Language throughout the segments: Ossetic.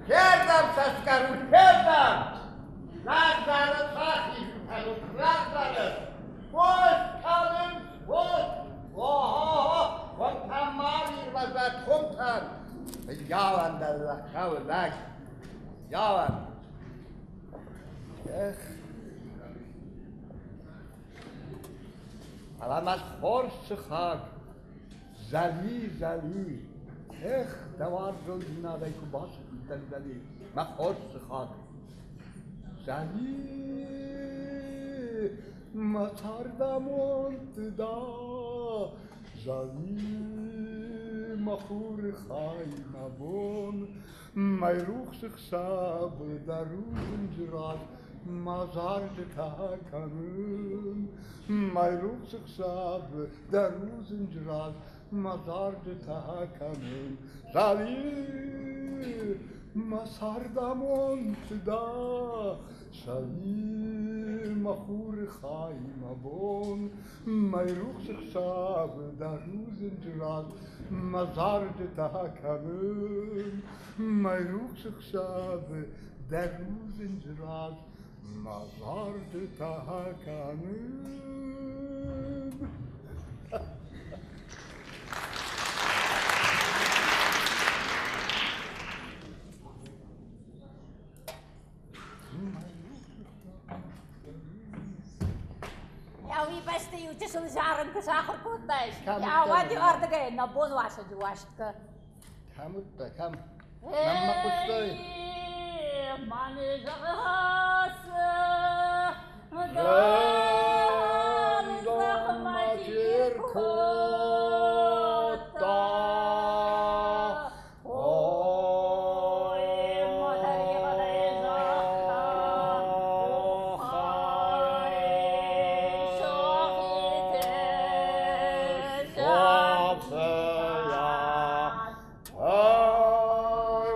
Чердӕм сӕ скъӕрут, чердӕм? Лӕгдзары фӕхизын кӕнут, лӕгдзары! Фос калынц, фос! О-хо-хо, хуымтӕм ма ирвӕзӕд, хуымтӕм! Фыййауӕн дӕр лӕгхауы лӕг, фыййауӕн. Эх, фӕлӕ мӕ хорз сыхаг, Зӕли, Зӕли, эх, дӕ уарзондзинадӕй куы бацыдтӕн, Зӕли, мӕ хорз сыхаг. Зӕли, мӕ цардамонд дӕ, Зӕли, мӕ хуры хай, мӕ бон, Мӕйрухсы хсӕв дӕ рудзынджы раз мӕ зарджытӕ кӕнын. Мӕйрухсы хсӕв дӕ рудзынджы раз мӕ зарджытӕ кӕнын. Зӕли, мӕ цардамонд дӕ, Зӕли, мӕ хуры хай, мӕ бон, Мӕйрухсы хсӕв дӕ рудзынджы раз мӕ зарджытӕ кӕнын. Мӕйрухсы хсӕв дӕ рудзынджы раз мӕ зарджытӕ кӕнын. Уый бӕсты иу чысыл зарын куы сахуыр кодтаис. Уӕд-иу ардыгӕй нӕ бон уасӕджы уасткӕ. Кӕм уыдтӕ, кӕм? Мӕнмӕ хъуыстай? Мӕне зӕгъыс, кодта.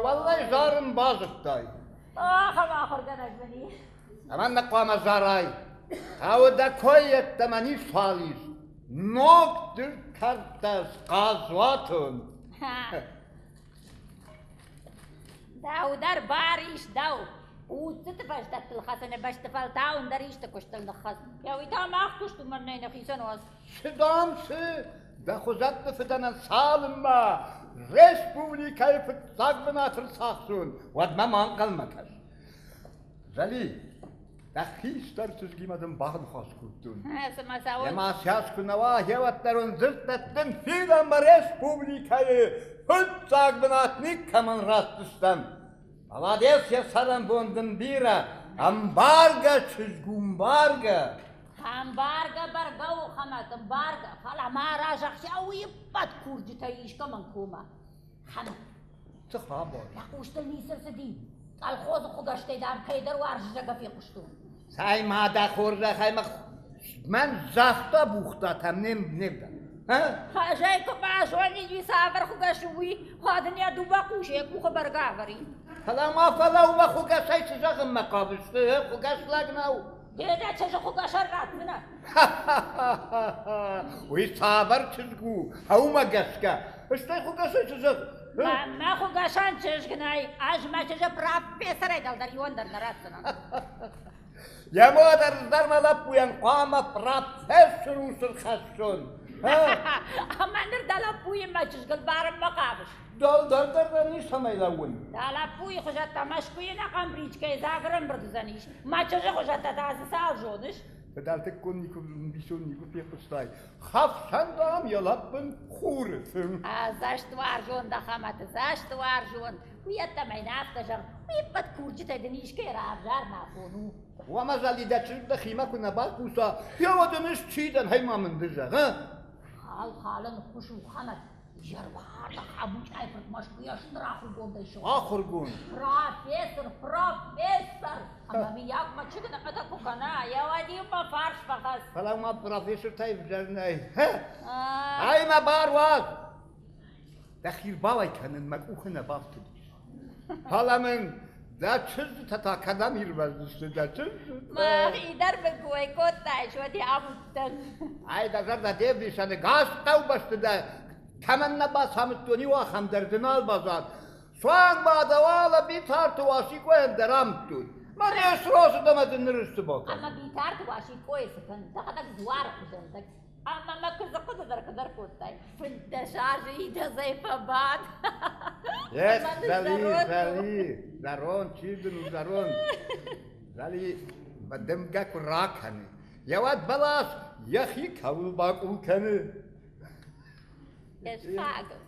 Уӕллӕй зарын базыдтай. Ахӕм ахуыргӕнӕг мын и. Ӕмӕ нӕ хъуамӕ зарай. Хъӕуы дӕ кой йеддӕмӕ ницуал ис. Ног дыркӕрдтӕ схъазуатон. Дӕу дӕр бар ис, дӕу. Уддзыты фӕстӕгтыл хӕцыны бӕсты фӕлтау ӕндӕр исты куыстыл ныххӕц. Йӕ уый та мах куыст уымӕн нӕй нӕхицӕн уадз. Цы дам, цы? Дӕ хуызӕтты фыдӕнӕн цалынмӕ республикӕйы фыццаг бынат ӕрцахсон, уӕдмӕ ма ӕнхъӕлмӕ кӕс. Зӕли, дӕ хистӕр чызгимӕ дын баныхас кодтон. Цымӕ цӕуыл? Ӕмӕ сиас куы нӕ уа, гъеуӕддӕр уын дзырд дӕттын фидӕнмӕ республикӕйы фыццаг бынат никӕмӕн ратдзыстӕм. Молодец, йӕ цӕрӕнбон дын бирӕ, ӕмбаргӕ чызг у, ӕмбаргӕ. Ӕмбаргӕ бӕргӕ у, Хӕмӕт, ӕмбаргӕ, фӕлӕ ма разӕхсӕ уый ӕппӕт курджытӕй искӕмӕн кома. Хӕмӕт. Цы хабар? Йӕ хъустыл ницы рцыди. Колхозы хъугӕстӕй, дам, кӕйдӕр уарзы фехъуыстон. Цӕй ма дӕ хорзӕхӕй мӕ мӕн загъта бухтатӕм не не вдӕм. Хӕзӕй куы базонид, уый цавӕр хуыгӕс у, уый, уӕд ын йӕ дыууӕ хъусы йӕ къухы бӕргӕ авӕрид. Фӕлӕ ма фӕлӕуу, мӕ хуыгӕсӕй цы зӕгъынмӕ хъавыс? Хуыгӕс лӕг нӕу. Ды дӕ чызджы хуыгӕсӕн ратдзынӕ. Уый цавӕр чызг у, уымӕ гӕсгӕ. Стӕй хуыгӕсӕй цы зӕгъ? Мӕ хуыгӕсӕн чызг нӕй, ӕз мӕ чызджы профессорӕй дӕлдӕр иуӕн дӕр нӕ ратдзынӕн. Йӕ мад ӕрыздӕр мӕ лӕппуйӕн хъуамӕ профессор ус ӕрхӕссон. Ӕмӕ ныр дӕ лӕппуйы мӕ чызгыл барынмӕ хъавыс? Дӕлдӕр дӕр дӕ ницӕмӕй лӕууын. Дӕ лӕппуйы хуызӕттӕ Мӕскуыйы нӕхъӕн бричкӕйы дзаг ӕрӕмбырд уыдзӕнис. Мӕ чызджы хуызӕттӕ та дзы цал зоныс? Фыдӕлтыккон никуы мбисон никуы фехъуыстай. Хӕфсӕн, дам, йӕ лӕппын хуры тын. Цӕстуарзон дӕ, Хӕмӕт, цӕстуарзон. Уый ӕддӕмӕ йын афтӕ зӕгъ, уе ппӕт курджытӕй дын искӕй равзарын афон у. Уӕ мӕ зӕли дӕ чызг дӕхимӕ куы нӕ байхъуса, йӕ уӕд ын ӕз чи дӕн, хай ма мын ды зӕгъ, а? Хал халын хъус у, Хӕмӕт. Зӕрватӕ Хабучъайы фырт Мӕскуыйӕ стыр ахуыргондӕй сыгъд. Ахуыргонд? Профессор, профессор! Ӕмӕ мыййаг мӕ чызг ныхъхъытӕ куы кӕна, йӕ уӕд-иу мӕ фарс фӕхӕц. Фӕлӕ ма профессортӕй ӕвзӕр нӕй. Ай мӕ бар уадз! Дӕхи рбауай кӕнын мӕ къухы нӕ бафтыдис. Фӕлӕ мын дӕ чызджытӕ та кӕдӕм ирвӕздзысты, дӕ чызджытӕ? Мӕхи дӕр мын куы уӕй кодтаис, уӕд йӕ амудтӕн. Ай дӕ зӕрдӕ де вдисӕны гас хъӕубӕсты дӕ кӕмӕн нӕ бацамыдтон, иу ахӕм дӕр дзы нал баззад. Суанг ма дӕ уӕлӕ Битарты Уасикъойӕн дӕр амыдтой. Мӕ не сразы дӕ мӕ дын ныр исты бакӕн. Ӕмӕ Битарты Уасикъойы цы кӕн, дӕхӕдӕг дзуары хуызӕн лӕг. Ӕмӕ мӕ куыдзы хъуыды дӕр куыдӕр кодтай. 15 азы идӕдзӕй фӕбад. Эх, Зӕли, Зӕли, зӕронд, чи дын у зӕронд? Зӕли, дымгӕ куы ракӕны, йӕ уӕд бӕлас йӕхи кӕуыл бакъул кӕны. Ӕсхагыл.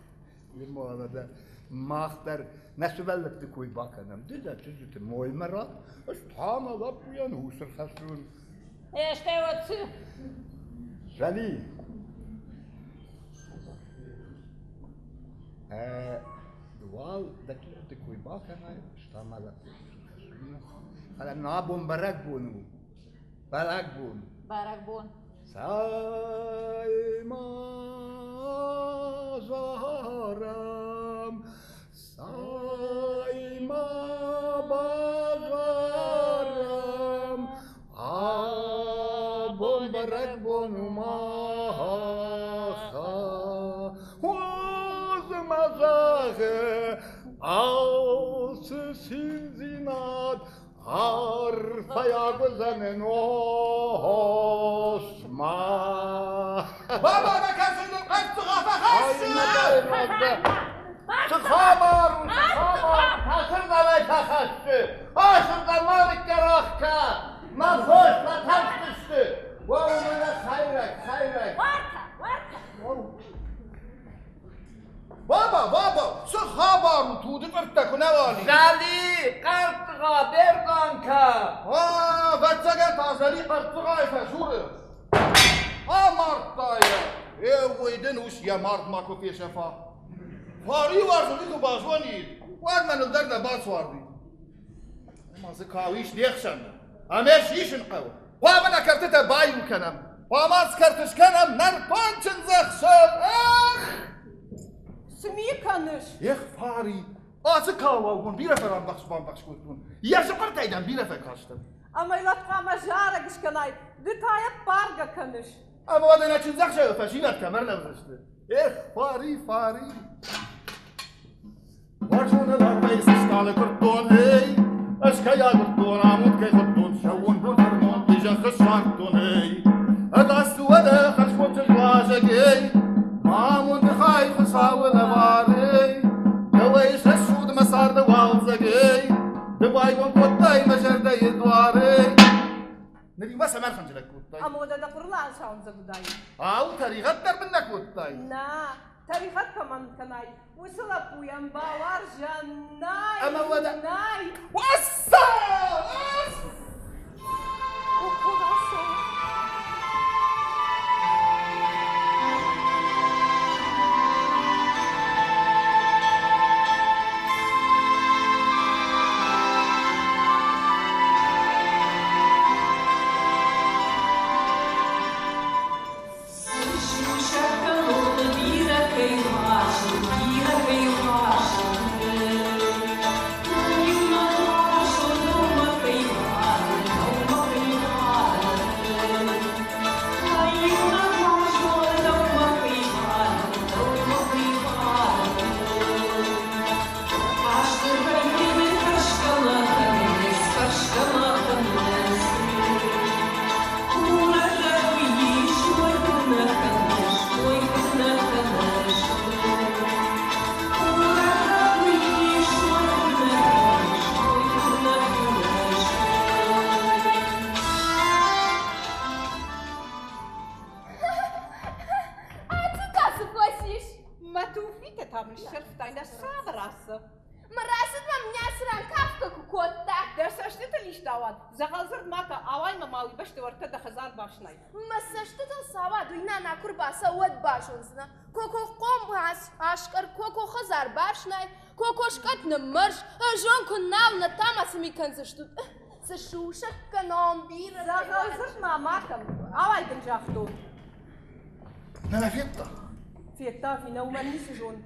Мах дӕр нӕ сывӕллӕтты кой бакӕнӕм. Ды дӕ чызджыты моймӕ ратт, ӕз та мӕ лӕппуйӕн ус ӕрхӕссон. Стӕй уӕд цы? Зӕли, уал дӕ чызджыты кой бакӕнай, ӕз та мӕ лӕппуйӕн ус ӕрхӕссон. Фӕлӕ нӕ абон бӕрӕгбон у. Бӕрӕгбон. Бӕрӕгбон. Цӕй-ма зарӕм, цӕй-ма базарӕм, абон бӕрӕгбон у махӕн. Уадз ӕмӕ зӕгъы алцы циндзинад Арфӕйаг уыдзӕн ӕнусмӕ. Баба, нӕ кӕсын хъӕццугъа фӕхӕссы! Цы хабар у, цы хабар? Кӕсырдӕмӕй фӕхӕссы! Ацырдӕм ма ныккӕрах кӕ! Мӕ фос фӕтарстысты! Уӕ, мӕнӕ хӕйрӕг, хӕйрӕг! Уартӕ, уартӕ! Баба, баба, цы хабар у, туды цъырттӕ куы нӕ уал и? Зӕли, хъӕрццыгъа, берданкӕ! А, ӕвӕццӕгӕн та Зӕли хъӕрццыгъайы фӕсуры. Амардта йӕ. Е, уый дын ус йӕ мард макуы фесӕфа. Фари уарзын куы базонид, уӕд мӕныл дӕр нӕ бацуардид. Ӕмӕ дзы кау ис не хсӕн. Ӕмӕ сисын хъӕуы. Хъуамӕ нӕ кӕртытӕ баиу кӕнӕм. Хъуамӕ кӕрты скӕнӕм нӕртон чындзӕхсӕв. Эх! Цы ми кӕныс? Эх, Фари, ацы кауаууон бирӕ фӕрамбӕхс-бамбӕхс кодтон. Йӕ зыхъыртӕй дӕм бирӕ фӕкастӕн. Ӕмӕ йыл хъуамӕ зарӕг скӕнай, ды та йӕ баргӕ кӕныс. Ӕмӕ уӕдӕ нӕ чындзӕхсӕвы фӕсивӕд кӕм ӕрлӕудзысты? Эх, Фари, Фари! Уарзоны арвӕй цы стъалы куырдтон, эй, ӕз кӕй агуырдтон, амонд кӕй хуыдтон, сӕууон бон фӕрнон, ды зӕххы ссардтон, эй. Ӕгас цу уӕдӕ, хӕрзбон чызг уазӕг, эй, мӕ амонды хай Хуыцауы лӕвар, эй. Дӕуӕй сӕсуд мӕ царды уалдзӕг, эй, ды байгом кодтай мӕ зӕрдӕйы дуар, эй. Ныримӕ цӕмӕн хынджылӕг кодтай? Ӕмӕ уӕдӕ дӕ хъуырыл ансауындзӕг уыдаид. Ау, тӕригъӕд дӕр мын нӕ кодтай? Нӕ, тӕригъӕд кӕмӕн кӕнай, уыцы лӕппуйӕн бауарзӕн нӕй. Ӕмӕ уӕдӕ... Нӕй! Уасса! Ацы фӕцис? Мӕ туфлитӕ та мын ссӕрфтай, нӕ цавӕр ацы? Мӕ рацыд мӕм Нясыран кафгӕ куы кодта. Дӕ цӕстытыл исты ауад? Дзӕгъӕлдзырд ма кӕ, ауай мӕ ма уый бӕсты уӕртӕ дӕ хӕдзар бафснай. Мӕ цӕстытыл цы ауад, уый нана куы рбацӕуа, уӕд базондзынӕ. Коко хъом аскъӕр, Коко хӕдзар бафснай, Коко скъӕт ныммӕрз, ӕзон куы нал, нӕ та ма цы ми кӕндзыстут? Цы сусӕг кӕнон бирӕ. Дзӕгъӕлдзырд ма ма кӕн, ауай дын загътон. Нӕ нӕ федта? Федта ӕви нӕ, уымӕн ницы зон.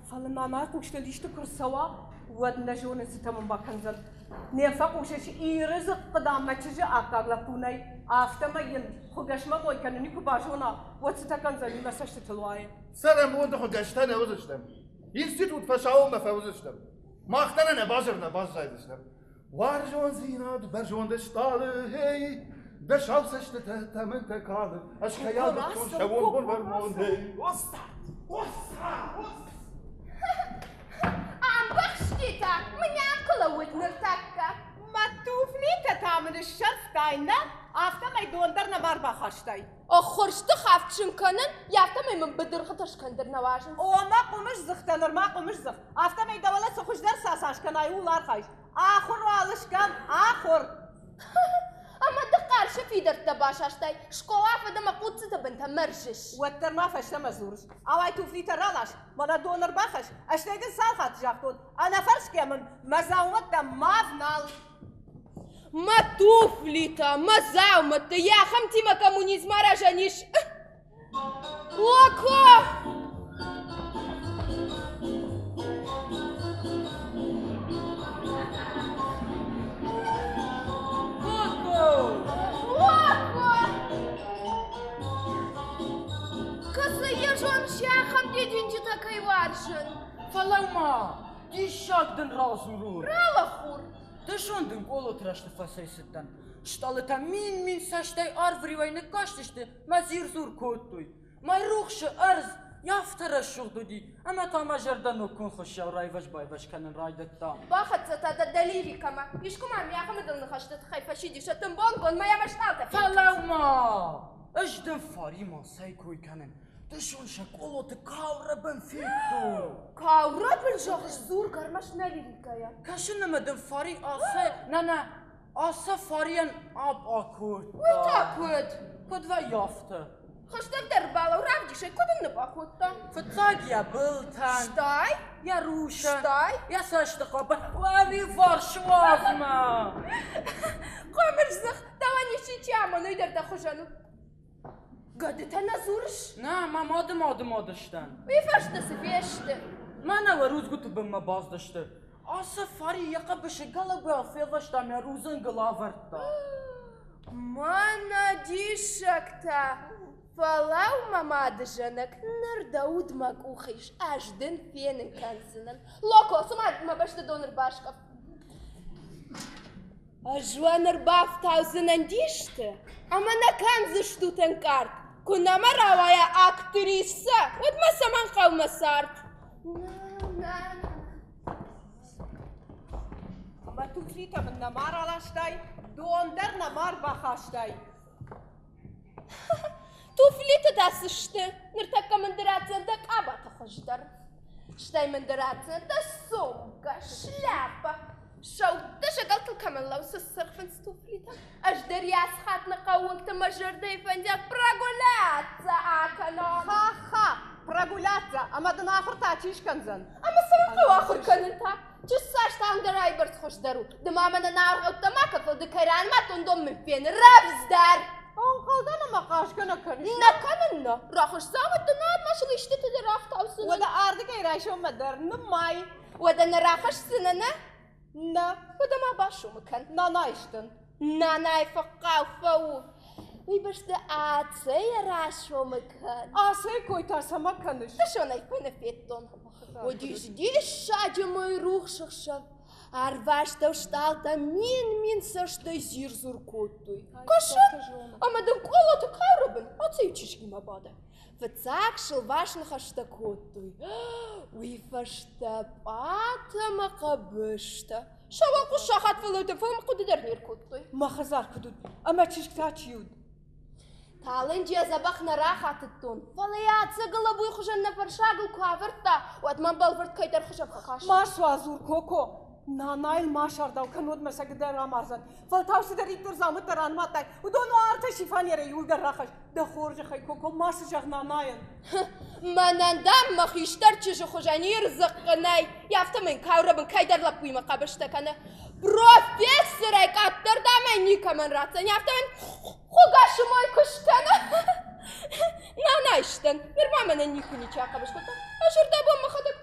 Фӕлӕ ма мӕ хъустыл исты куы рцӕуа, уӕд нӕ зонын, цытӕ мын бакӕндзӕн. Не фӕхъусыс Иры дзыхъхъы, дам, мӕ чызджы аккаг лӕппу нӕй, афтӕмӕй йын хуыгӕсмӕ мой кӕнын никуы базона, уӕд цытӕ кӕндзӕни, мӕ цӕстытыл уайы. Цӕрӕнбонты хуыгӕстӕ нӕ уыдзыстӕм. Институт фӕсаууонмӕ фӕуыдзыстӕм. Мах дӕр ӕнӕ базыр нӕ баззайдыстӕм. Уарзондзинад бӕрзонд стъалы, ей, дӕ сау цӕстытӕ тӕмӕнтӕ калы, ӕз кӕй агуырдтон сӕуон бонвӕрнон, ей. Оса! Оса! Оса! Ӕмбӕхсти та мӕнӕ куы лӕууыд ныртӕккӕ. Мӕ туфлитӕ та мын ссӕрфтай, нӕ? Афтӕмӕй дон дӕр нӕма рбахастай. Ӕххуырсты хафт зын кӕнын, афтӕмӕй мын быдыргъытӕ скӕндыр нӕ уарзынц. О, мӕ хъуымыздзыхтӕ нырма хъуымыздзых. Афтӕмӕй дӕ уӕлӕ цы хуыздӕр цас кӕнай, ууыл архайыс. Ахуыр уал скӕн, ахуыр! Ӕмӕ ды Хъарсы фидӕрттӕ басастай, скъола фӕд ӕмӕ хъуццыты бынтӕ мӕрзыс. Уӕддӕр ма фӕстӕмӕ дзурыс. Ауай туфлитӕ ралас, мӕнӕ дон ӕрбахӕсс, стӕй дын цал хатты загътон, ӕнӕфӕрсгӕ мын мӕ дзаумӕттӕ ма внал. Мӕ туфлитӕ, мӕ дзаумӕттӕ, йӕ ахӕмтимӕ коммунизм аразӕн ис. Локо! Коко! Локо! Кӕцы йӕ зон сӕхӕм дидинджытӕ кӕй уарзын? Фӕлӕуу-ма, диссаг дын радзурон. Ралӕхур. Дысон дын къолоты рӕзты фӕцӕйцыдтӕн. Стъалытӕ мин-мин цӕстӕй арвриуӕй ныккастысты мӕ дзир-дзур кодтой. Мӕйрухсы ӕрдз афтӕ рӕсугъд уыди, ӕмӕ та мӕ зӕрдӕ ногконд хуыссӕу райвӕз-байвӕз кӕнын райдыдта. Бахӕццӕ та дӕ дӕ лирикӕмӕ. Искуы ма мӕхи дыл ныхӕсты тыххӕй фӕсидис, тымбылгонд мӕ йӕ мӕстӕлтӕ. Фӕлӕуу-ма! Ӕз дын Фаримӕ цӕй кой кӕнын? Дысон сӕ къолоты каурӕбын федтон. Каурӕбын зӕгъыс, дзургӕ ӕрмӕст нӕ лирикӕйӕ. Кӕсын ӕмӕ дын Фари ацы, нӕ-нӕ, ацы Фарийӕн апъа кодта. Уый та куыд? Куыд вӕййы афтӕ? Хӕстӕгдӕр балау равдисӕй, куыд ын ныпъа кодта? Фыццаг йӕ былтӕн, Стай? йӕ русӕн, Стай? йӕ цӕсты хъӕбӕр, уӕливарс уавмӕ. Хъуымыздзых, дӕуӕн исчи чи амоны, уый дӕр дӕ хуызӕн у. Гӕдытӕ нӕ дзурыс? Нӕ, мӕ мады мады мадыстӕн. Уый фӕстӕ цы фесты? Мӕнӕ уӕ рудзгуыты бынмӕ баздысты. Ацы фари йӕ хъӕбысы гӕлӕбуйау фелвӕста мӕ рудзынгыл авӕрдта. Мӕнӕ диссӕгтӕ! Фӕлӕу, мӕ мадызӕнӕг, ныр дӕ уд мӕ къухы ис, ӕз дын фенын кӕндзынӕн. Локо, цыма мӕ бӕсты дон ӕрбаскъӕф. Ӕз уӕ ныр бафтаудзынӕн дисты, ӕмӕ нӕ кӕндзыстут ӕнкъард. Куы нӕ мӕ рауайа актрисӕ, уӕд мӕ цӕмӕн хъӕуы мӕ цард? Нӕ, нӕ. Мӕ туфлитӕ мын нӕма раластай, дон дӕр нӕма рбахастай. Туфлитӕ та цы сты? Ныртӕккӕ мын ды ратдзӕн дӕ къабаты хуыздӕр. Стӕй мын ды ратдзӕн дӕ цомгӕ, шляпӕ. Сӕуттӕ зӕгӕлтыл кӕмӕн лӕууы сырхфындз туфлитӕ. Ӕз дӕр йӕ асхат нӕ хъӕууынгты мӕ зӕрдӕйы фӕндиаг прогуляться акӕнон. Ха-ха, прогуляться! Ӕмӕ дын ахуыр та чи скӕндзӕн? Ӕмӕ цӕмӕн хъӕуы ахуыр кӕнын та? Чысыл тагъддӕр айбӕрц хуыздӕр у. Ды ма мӕнӕн аргъӕуттӕ ма кӕн, фӕлӕ ды кӕрӕнмӕ тондон мын фен, рӕвдздӕр! Ӕнхъӕлдӕн ӕмӕ хъазгӕ нӕ кӕныс. Нӕ кӕнын нӕ. Рӕхысдзаумӕтты над ма сыл истытӕ дӕр рафтаудзынӕн. Уӕдӕ ардыгӕй райсоммӕ дӕр нымай. Уӕдӕ нӕ рахӕсдзынӕ, нӕ? Нӕ. Уӕдӕ ма басомы кӕн. Нанайыстӕн. Нанайы фӕхъхъау фӕу. Уый бӕсты Ацӕйы расомы кӕн. Ацӕйы кой та цӕмӕ кӕныс? Дысонӕй фыны федтон. Уыдис диссаджы мӕйрухс ӕхсӕв. Арвастӕу стъалтӕ мин-мин цӕстӕй зир-зур кодтой. Кӕсын, ӕмӕ дын къолоты каурӕбын Ацӕйы чызгимӕ бады. Фыццаг сылвас ныхӕстӕ кодтой. Уый фӕстӕ пъатӕ ӕмӕ хъӕбыстӕ. Сӕ уӕлхъус сахат фӕллойты фӕлм хъуыды дӕр не ркодтой. Мӕ хӕдзар куыд уыд ӕмӕ чызг та чи уыд? Талынджы йӕ дзӕбӕх нӕ рахатыдтон, фӕлӕ йӕ ӕцӕг лӕбуйы хуызӕн нӕ фӕрсагыл куы авӕрдта, уӕд мӕм бӕлвырд кӕйдӕр хуызӕн фӕкаст. Ма суадзур, Коко! Нанайыл ма сардау, кӕннод мӕ сӕгы дӕр амардзӕн. Фӕлтау цыдӕриддӕр дзаумӕттӕ ранымадтай, уыдон уартӕ шифанерӕй иуылдӕр рахӕсс. Дӕ хорзӕхӕй, Коко, мацы зӕгъ нанайӕн. Мӕнӕн, дам, мӕ хистӕр чызджы хуызӕн Ирдзыхъхъ нӕй, афтӕмӕй каурӕбын кӕйдӕр лӕппуимӕ хъӕбыстӕ кӕны. Профессорӕй къаддӕр, дам, ӕй никӕмӕн ратдзӕн, афтӕмӕй хуыгӕсы мой куы скӕна. Нанайыстӕн, нырма мӕнӕн никуы ничи ахъӕбыс кодта. Ӕз ӕрдӕбон мӕхӕдӕг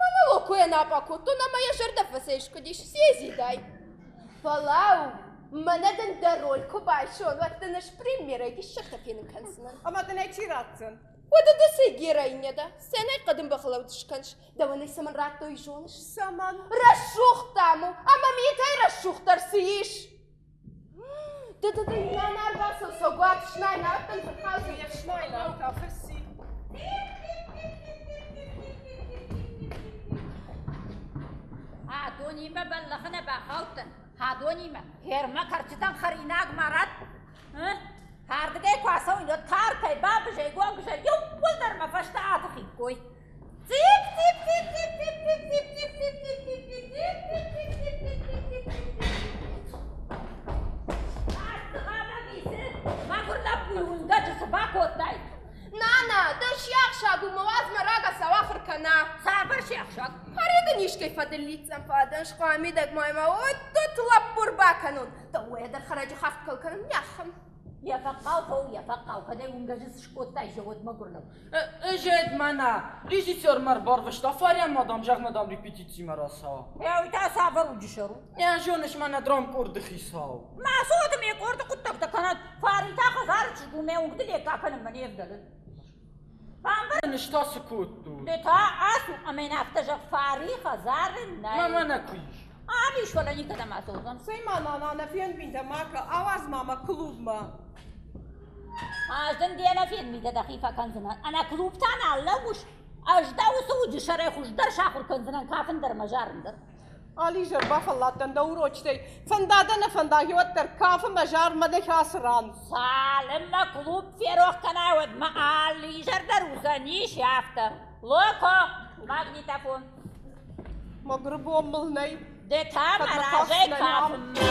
монолог куы ӕнапъа кодтон ӕмӕ йӕ зӕрдӕ фӕцӕйскъуыдис Зезидай. Фӕлӕуу, мӕнӕ дын дӕ роль куы байсон, уӕд дын ӕз премьерӕйы диссӕгтӕ фенын кӕндзынӕн. Ӕмӕ дын ӕй чи ратдзӕн? Уӕдӕ дӕ цӕй героиня дӕ? Сценӕйы хъӕдын бӕхылӕуд скӕныс. Дӕуӕн ӕй цӕмӕн радтой, зоныс? Цӕмӕн? Рӕсугъд, дам у, ӕмӕ митӕй рӕсугъддӕр цы ис? Ды-ды-ды, нана ӕрбацӕуы, цӕугӕ, фснай, науӕд фырхаудзӕн. Не фснай, нау та фӕци. Адонимӕ бӕллӕхы нӕ бахаудтӕн. Адонимӕ. Гермӕ кӕрчытӕн хӕринаг ма ратт. Ардыгӕй куы ацӕуин, уӕд каркӕй, бабызӕй, гогызӕй иууылдӕр мӕ фӕстӕ атыхиккой. Цъип, цъип, цъип, цъип, цъип, цъип, цъип, цъип, цъип, цъип, цъип, цъип, цъип, цъип, цъип, цъип, цъип, цъип, цъип. Ӕртыхъӕмӕ висы, мӕгуыр лӕппуйы уынгӕджы цы бакодтай? Нана, дӕ сиахсаг у, мӕ уадз мӕ рагацау ахуыр кӕна. Цавӕр сиахсаг? Хӕрӕг ын искӕй фӕдыл лидздзӕн, фӕдӕн схъуамидӕг мӕ отто лӕппу рбакӕнон. Дӕуӕй дӕр хӕрӕджы хафт кӕл кӕнын не Йӕ фӕхъхъау фӕу, йӕ фӕхъхъау, кӕд ӕй уынгӕджы цы скодтай, зӕгъ, мӕгуыр лӕг. Ӕз мӕнӕ режиссер мӕ рбарвыста, фарӕн ма дам, зӕгъ ма дам репетицимӕ рацӕуа. Ӕви та цавӕр уджы сӕр у? Нӕ зоныс, мӕнӕ драмкъорды хицау. Мӕ цоты ме къорды хъуыддӕгтӕ кӕнӕд, Фари та хӕдзары чызг у, мӕ уынгты лекка кӕнынмӕ не вдӕлы. Бамбӕрста та цы кодтой? Ды та ацу ӕмӕ йын афтӕ зӕгъ, Фари хӕдзары нӕй. Мӕ мӕнӕ куы ис. Ам ис, фӕлӕ никӕдӕм ацӕудзӕн. Цӕй ма, нана, нӕ фенбинтӕ ма кӕ, ауадз ма мӕ клубмӕ. Ӕз дын де нӕфенмитӕ дӕхи фӕкӕндзынӕн. Ӕнӕ клуб та нал лӕууыс. Ӕз дӕ уыцы уджы сӕрӕй хуыздӕр сахуыр кӕндзынӕн кафын дӕр мӕ зарын дӕр. Ализӕр бафӕлладтӕн дӕ урочытӕй. Фӕнда дӕ нӕ фӕнда, уӕддӕр кафы мӕ зар мӕ дӕхи ацы ран. Цалынмӕ клуб ферох кӕна, уӕдмӕ алы изӕр дӕр уыдзӕнис афтӕ. Локо, магнитофон. Мӕгуыры бон мыл нӕй. Ды та мӕ разӕй кафынмӕ.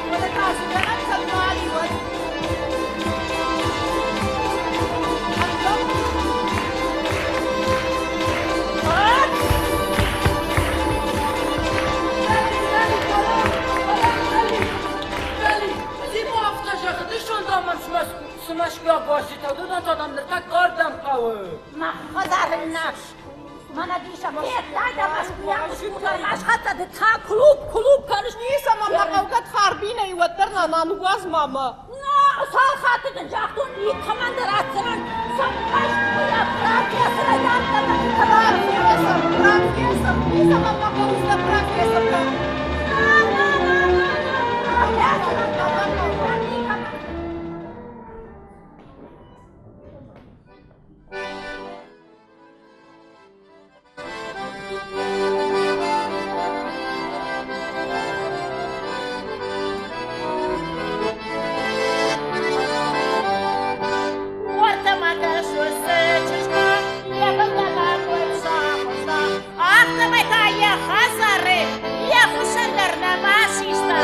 Уӕдӕ та цы гӕнӕн кӕд нал и, уӕд? Зимо афтӕ зӕгъы, дысон дам мӕм цы мӕскуыйаг уазджытӕ уыд, уыдон та дам ныртӕккӕ ардӕм хъӕуы. Мӕ хӕдзары наш. Мӕнӕ диссаг, федтай дӕ мӕскуыйаг усгуртӕ, схӕццӕ ды та клуб, клуб кӕныс. Ницӕмӕ мӕ хъӕугӕ Харбинӕй уӕддӕр нана ныууадз ма мӕ. На, цал хатты дын загътон, никӕмӕн дӕр ратдзынӕн, сӕ мӕскуыйаг профессорӕй дарддӕр мӕ никӕмӕн. Профессор, профессор, ницӕмӕн мӕ хъӕуыс дӕ профессортӕ. На, на, на, на, на, профессор, никӕмӕн. Уӕртӕ ма кӕсыс чызгмӕ, йӕ былтӕ ма куыд сахуыста, афтӕмӕй та йӕ хӕдзары йӕ хуыссӕн дӕр нӕма систа.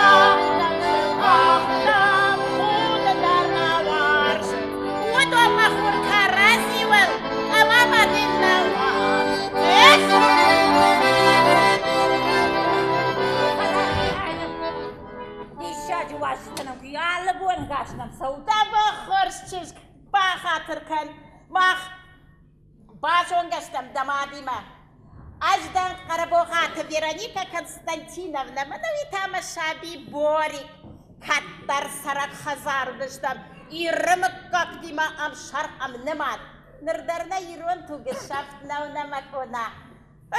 Ах, дам, ах, дам, худын дӕр нӕ уарзын. Уыдон мӕ хур кӕрӕдзиуыл ӕмӕ ма дын нӕ уарзын. Диссаджы уазджытӕ нӕм куы алы бон гас нӕм цӕут. Дӕ хорз чызг, бахатыр кӕн, мах базонгӕ стӕм дӕ мадимӕ. Ӕз дӕн Хъарабогъаты Вероникӕ Константиновнӕ, мӕнӕ уый та мӕ саби Борик. Кӕддӕр цӕрӕг хӕдзар уыдыстӕм, Иры мыггӕгтимӕ ӕмсӕр ӕмнымад. Ныр дӕр нӕ ирон туг сӕфт нӕу нӕ мӕ къона.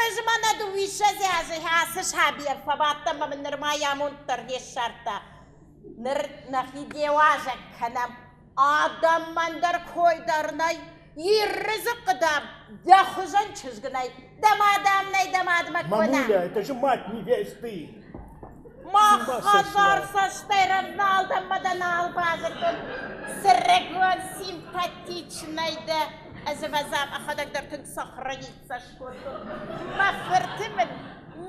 Ӕз мӕнӕ дыууиссӕдз азы ацы сабийӕн фӕбадтӕн ӕмӕ мын нырма йӕ амонд дӕр не ссардта. Ныр нӕхи де уазӕг кӕнӕм. Адӕмӕн дӕр кой дӕр нӕй, Иры дзыхъхъы, дам, дӕ хуызӕн чызг нӕй, дӕ мадам нӕй, дӕ мадмӕ куы нӕ. Мамуля, это же мать невесты. Мах хӕдзар цӕстӕй нал дӕм мӕ дӕ нал базыдтон. Сырӕгон симпатичнӕй дӕ. Ӕз ӕвӕдза мӕхӕдӕг дӕр тынг сохраниться скодтон. Мӕ фырты мын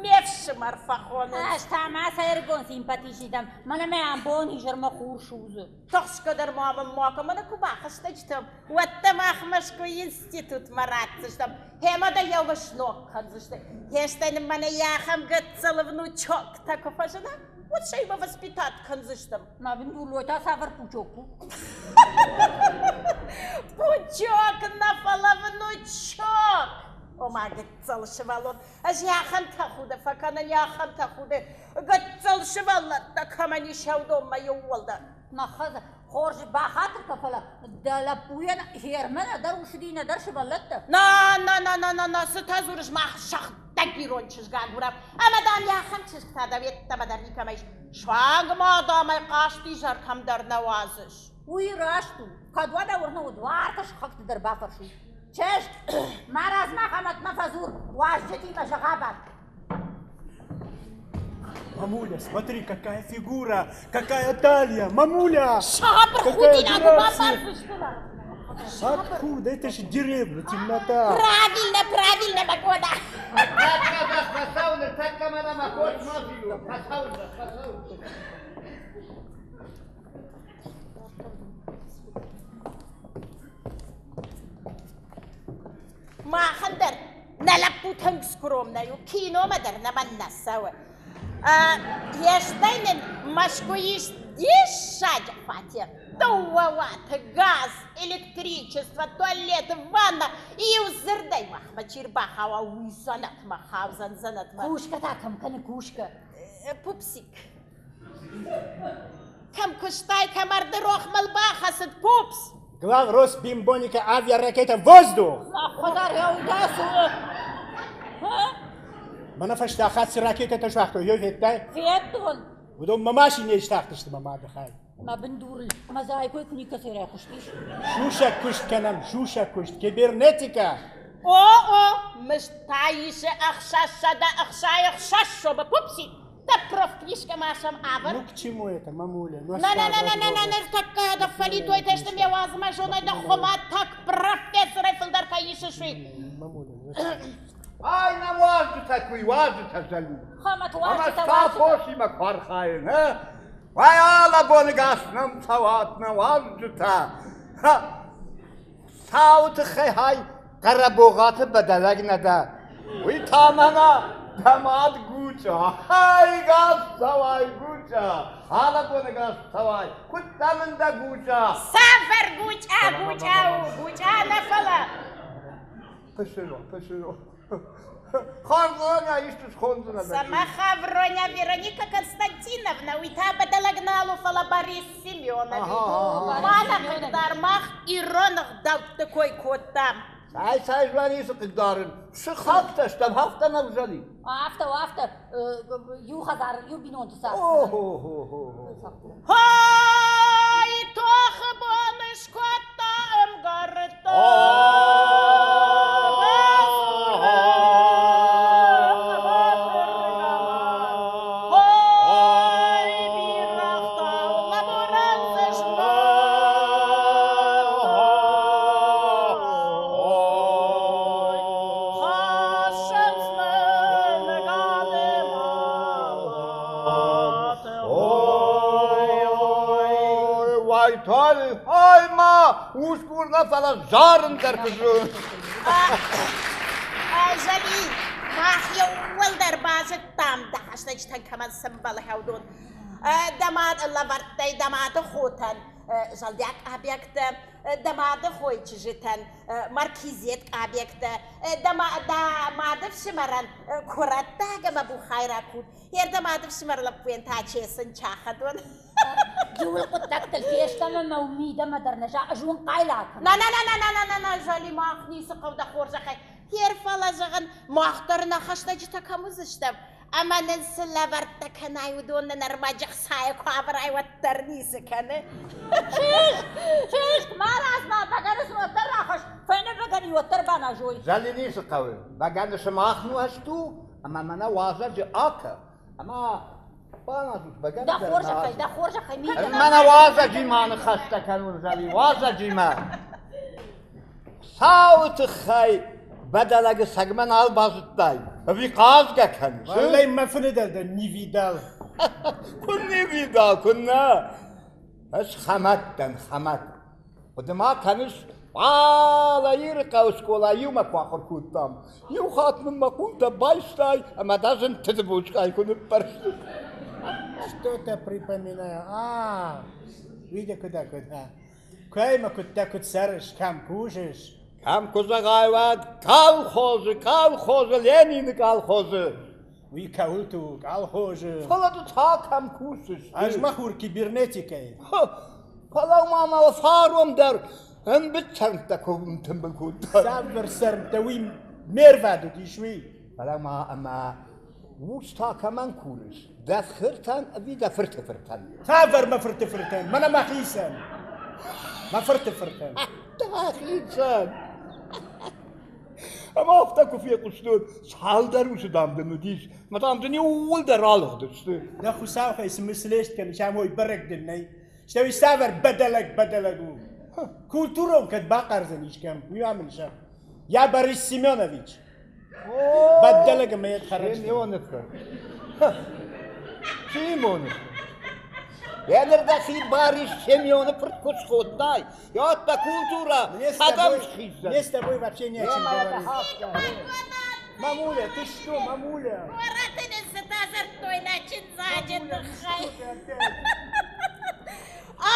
ме фсымӕр фӕхонынц. Ӕз та ма сӕргон симпатичный дӕн, мӕнӕ мӕ ам бон изӕрмӕ хур судзы. Тыхсгӕ дӕр ма мын ма кӕн, мӕнӕ куы бахӕстӕджытӕм, уӕд дӕ мах Мӕскуыйы институтмӕ ратдзыстӕм, гъемӕ дӕ еумӕ сног кӕндзысты. Гъестӕй нын мӕнӕ ахӕм гыццыл внучоктӕ куы фӕзына, уӕд сӕ иумӕ воспитат кӕндзыстӕм. Мӕ бындурлой та цавӕр пучок у? Пучок нӕ, фӕлӕ внучок! Ома гыццыл сывӕллон. Ӕз ахӕм тӕхуды фӕкӕнын, ахӕм тӕхуды. Гыццыл сывӕллӕттӕ кӕмӕн ис, уыдонмӕ иууылдӕр. Мӕ хӕдзар. Хорз, бахатыр кӕн, фӕлӕ дӕ лӕппуйӕн Гермӕ нӕдӕр ус уыди, нӕдӕр сывӕллӕттӕ. На, на, на, на, на, на, цытӕ дзурыс, мах сыгъдӕг ирон чызг агурӕм. Ӕмӕ, дам, йӕ ахӕм чызг та дӕу йеддӕмӕ дӕр никӕмӕ ис. Суанг ма, дам, ӕй хъазтизӕр кӕмдӕр нӕ уадзыс. Уый раст у. Кӕд уӕдӕ уырны уыд, уартӕ сыхӕгты дӕр бафӕрсут. Чызг, мӕ размӕ Хӕмӕтмӕ фӕдзур, уазджытимӕ зӕгъ Мамуля, смотри, какая фигура, какая талия, мамуля! Какая грация! Откуда? Это же деревня, темнота. Правильно, правильно, Макода. Махӕн дӕр нӕ лӕппутӕн скромнӕй у, киномӕ дӕр нӕмӕ нӕ цӕуы. Йе стӕй нын Мӕскуыйы ис диссаджы фатер. Дыууӕ уаты, газ, электричество, туалет, ванна. Иу дзырдӕй махмӕ чи рбахауа, уый дзӕнӕтмӕ хаудзӕн, дзӕнӕтмӕ. Кусгӕ та кӕм кӕны, кусгӕ? Пупсик. Кӕм куыстай, кӕм ӕрдырох мыл бахӕцыд, пупс! Главрос бимбоника авиаракета воздух! Мӕнӕ фӕстӕ хатт цы ракетӕтӕ суагътой, ё федтай? Федтон. Уыдон мӕ машинӕйы стахтысты мӕ мады хай. Мӕ бындурыл мӕ зайкой куы никӕцӕй райхъуыстис. Сусӕг куыст кӕнӕм, сусӕг куыст, кибернетикӕ! О-о, мызд та исы 666 сомы, пупсик! Да профкнижка ма сӕм ӕвӕр. Ну к чему это, мамуля? Ну, на на на на на на ныртӕккӕ дӕ фӕлитойтӕ сты ме уадзмӕ зонай дӕ хуымӕтӕг профессорӕй фылдӕр кӕй исыс, уый. Мамуля, Ай, нӕ уазджытӕ куы уазджытӕ зӕли. Хӕмӕт уазджытӕ Ӕмӕ фосимӕ куы архайын, а? Уай, алӕбоны гас нӕм цӕуат нӕ уазджытӕ. Ха! Сауы тыххӕй хай Хъарабогъаты бӕдӕлӕг нӕ дӕ. Уый та мӕнӕ дӕ мад Гучъа. Ай, гас цӕуай, Гучъа! Алӕбоны гас цӕуай! Куыд дӕ мын дӕ Гучъа? Цавӕр Гучъа, Гучъа у? Гучъа нӕ фӕлӕ. Пысыро, пысыро. Хавроня исты схондзынӕ. Сама Хавроня Вероника Константиновна, уый та бӕдӕлӕг нал у, фӕлӕ Борис Семенович. Ма нӕ хъыгдар, мах ирон ӕгъдӕутты кой кодтам. Цӕй, цӕй ницы хъыгдарын. Сыхӕгтӕ стӕм, афтӕ нӕ взӕли. Афтӕ, афтӕ, иу хӕдзар, иу бинонты цард. Хой, тохы бон скодта ӕмгӕрттӕ. Ай ма, усгур нӕ, фӕлӕ зарын дӕр куы зоны. Зӕли, мах иууылдӕр базыдтам, дӕ хӕстӕджытӕн кӕмӕн сӕмбӕлы уыдон. Дӕ мад лӕвӕрдтай дӕ мады хотӕн зӕлдиаг къабӕгтӕ, дӕ мады хойы чызджытӕн маркизет къабӕгтӕ, дӕ мады фсымӕрӕн куырӕттаг ӕмӕ бухайраг худ, йе дӕ мады фсымӕр лӕппуйӕн та чесын чахадон. Иуыл хъуыддӕгтыл фестӕм ӕмӕ мидӕмӕ дӕр нӕ ӕз уын хъайла кӕнын. На на на на на на на на Зӕли, мах ницы хъӕуы дӕ хорзӕхӕй. Хер фӕлӕ зӕгъын, мах дӕр нӕ хӕстӕджытӕ кӕм уыдзыстӕм? Ӕмӕ нын цы лӕвӕрттӕ кӕнай, уыдон нын ӕрмӕджы хцайӕ куы авӕрай, уӕддӕр ницы кӕны. Чызг, чызг, марадз ма, бӕгӕны сын уӕддӕр рахӕсс, фӕйнӕ бӕгӕны уӕддӕр баназой. Зӕли ницы хъӕуы. Бӕгӕны сымах нуӕзт у, ӕмӕ мӕнӕ уазӕджы акӕ, ӕмӕ баназут бӕгӕны Дӕ хорзӕхӕй, дӕ хорзӕхӕй, мидӕмӕ. Мӕнӕ уазӕджимӕ ныхӕстӕ кӕнун, Зӕли, уазӕджимӕ. Сауы тыххӕй бӕдӕлӕгы сӕгмӕ нал базыдтай, ӕви хъазгӕ кӕныс? Валлай, мӕ фыны дӕр дӕ не видал. Куы не видал, куы нӕ. Ӕз Хӕмӕт дӕн, Хӕмӕт. Хъуыды ма кӕныс, Уалӕ Ирыхъӕуы скъола иумӕ куы ахуыр кодтам. Иу хатт мын мӕ хъултӕ байстай ӕмӕ дӕ зынты бучкъай куы ныппӕрстай. Что-то припоминаю. А, видя куда, куда. Кӕй ма куыдтӕ куыд цӕрыс, кӕм кусыс? Кӕм куы зӕгъай, уӕд колхозы, колхозы, Ленины колхозы. Уый кӕуылты у, колхозы. Фӕлӕ ды та кӕм кусыс? Ӕз мӕ хур кибернетикӕйы. Фӕлӕ-ма мӕ фарон дӕр ӕмбыд-цӕрмттӕ куы тымбыл кодта. Цавӕр цӕрмттӕ, уый ме рвад уыдис, уый. Фӕлӕ-ма ӕмӕ ус та кӕмӕн курыс? Дӕ фыртӕн ӕви дӕ фырты фыртӕн? Цавӕр мӕ фырты фыртӕн? Мӕнӕ мӕхицӕн. Мӕ фырты фыртӕн. Дӕхицӕн! Ӕмӕ афтӕ куы фехъуыстон, цалдӕр усы, дам, дын уыдис, мӕ, дам, дын иууылдӕр алыгъдысты. Дӕ хуыцаухӕй цы мыслест кӕныс, ам уый бӕрӕг дын нӕй. Стӕй цавӕр бӕдӕлӕг бӕдӕлӕг у? Культурон кӕд бахъардзӕн искӕм, уый ма мын зӕгъ. Я Борис Семенович. Бӕдӕлӕг ӕмӕ йӕ хӕрӕг. Семены фырт. Симоны. Еныр дӕхи Борис Семены фырт куы схуыдтай, это культура, кӕдӕм схиздзӕн? Мне с тобой вообще не о чем говорить. Мамуля, ты что, мамуля? Горӕты нын цытӕ дзырдтой нӕ чындзаджы тыххӕй.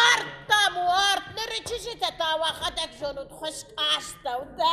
Арт, дам, у арт, ныры чызджытӕ та уӕхӕдӕг зонут хуыскъ астӕутӕ.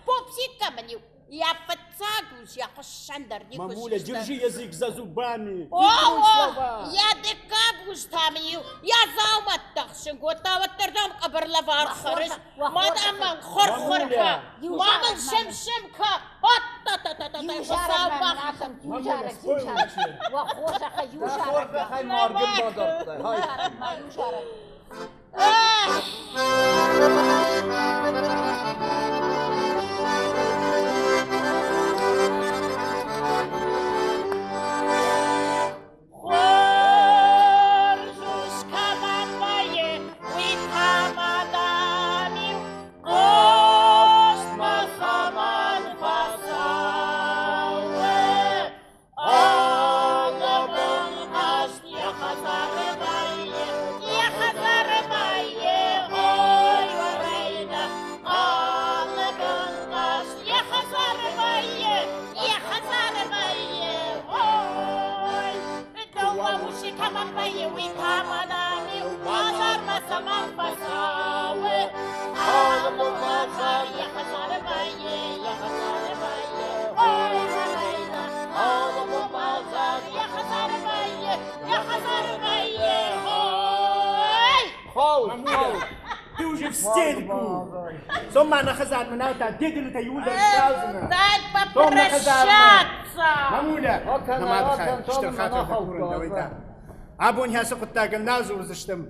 Пупсикка мын-иу йӕ фыццаг ус йӕ хуыссӕн дӕр никуы Мамуля, систа. держи язык за зубами. О, Не тронь о, слова. йӕ дыккаг ус та мын-иу йӕ дзаумӕттӕ хсын кодта, уӕддӕр, дам, къӕбӕр лӕвар хӕрыс. Ма, дам, мӕм хуыр-хуыр кӕ, ма мын сым-сым кӕ. От-та-та-та-та, Хуыцау бахизӕд. Мамуля, спой лучше. Уӕ хорзӕхӕй иу Дӕ зарӕг. хорзӕхӕй маргын бадардтай. Иу зарӕг ма, иу зарӕг. Хорз ус кӕмӕн вӕййы, уый та ма дам-иу хъостмӕ цӕмӕн фӕцӕуы? Алы бон хъазт йӕ хӕдзары вӕййы, йӕ хӕдзары вӕййы, ой, уӕрӕйдӕ. Алы бон хъазт йӕ хӕдзары вӕййы, йӕ хӕдзары вӕййы, ой. Дыууӕ усы кӕмӕн вӕййы, уый та мӕнӕн-иу базармӕ цӕмӕн фӕцӕуы? Алы бон базар йӕ хӕдзары вӕййы, йӕ хӕдзары вӕййы, ой, уӕрӕйдӕ. Алы бон базар йӕ хӕдзары вӕййы, йӕ хӕдзары вӕййы, ой! Хаус, Мамуля, хаус. ты уже в стельку. Цом-ма нӕ хӕдзармӕ, нау та дедилытӕ иууылдӕр скалдзынӕ. Дай Цом нӕ хӕдзармӕ. попрощаться! Мамуля, Акӕн, нӕ мады хай, акӕн, стыр цом, хатыр нӕ дӕ курын дӕуӕй та. Абон хӕсы хъуыддагӕн нал дзурдзыстӕм.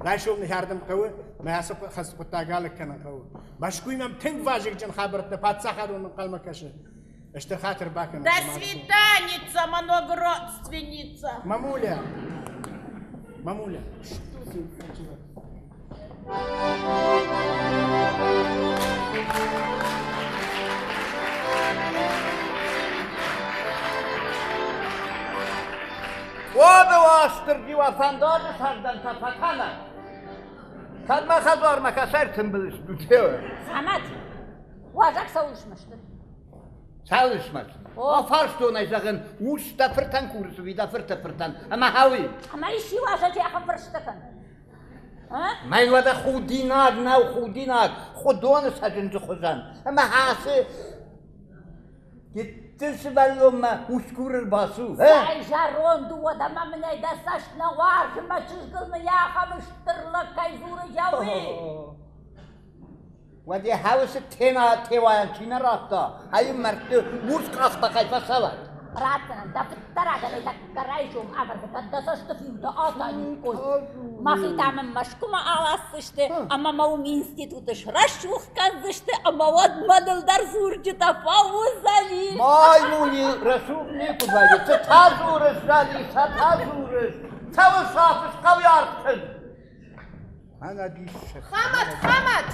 Райсом нӕхӕрдӕм хъӕуы, мӕ ацы хъуыддаг алыг кӕнын хъӕуы. Мӕскуыйы мӕм тынг вазыгджын хабӕрттӕ паддзахадон ӕнхъӕлмӕ кӕсы. Стыр хатыр бакӕн. До свиданица, много родственница. Мамуля, мамуля, что ты начала? Уӕдӕ Уастырджи уӕ фӕндаджы сӕрдӕнтӕ фӕкӕнӕд. Кӕд мӕ хӕдзармӕ кӕсӕр тымбыл стут. Хӕмӕт, уазӕг цӕуыл смӕсты? Цӕуыл смӕсты? Афарстон ӕй, зӕгъын, ус дӕ фыртӕн курыс ӕви дӕ фырты фыртӕн, ӕмӕ хауи. Ӕмӕ исчи уазӕджы ахӕм фӕрстытӕ кӕны? Мӕн уӕдӕ худинаг нӕу, худинаг, хуыдоны цӕджындзы хуызӕн. Ӕмӕ ацы гыццыл сывӕллонмӕ усгур ӕрбацу. Цӕй зӕронд у, уӕдӕ мӕ мынӕй дӕ цӕст нӕ уарзы, мӕ чызгыл мын ахӕм стыр лӕг кӕй дзуры, уый. Уӕд йӕ хӕусы тена теуайӕн чи нӕ радта, ай мӕрдты урс къахбӕхӕй фӕцӕуӕд. Ратдзынӕн дӕ фыддӕрагӕнӕй тӕккӕ райсом ӕвӕрдзӕн дӕ цӕсты фиутӕ атаниккой. Мӕхи та мын Мӕскуымӕ аласдзысты ӕмӕ мӕ уым институты срӕсугъд кӕндзысты ӕмӕ уӕд мӕныл дӕр дзурджытӕ фӕуыдзӕни. Маймули рӕсугъд никуы вӕййы. Цы та дзурыс, Зӕли, цы та дзурыс? Цӕуыл сафыс хъӕуы аргътыл? Мӕнӕ диссаг. Хӕмӕт, Хӕмӕт!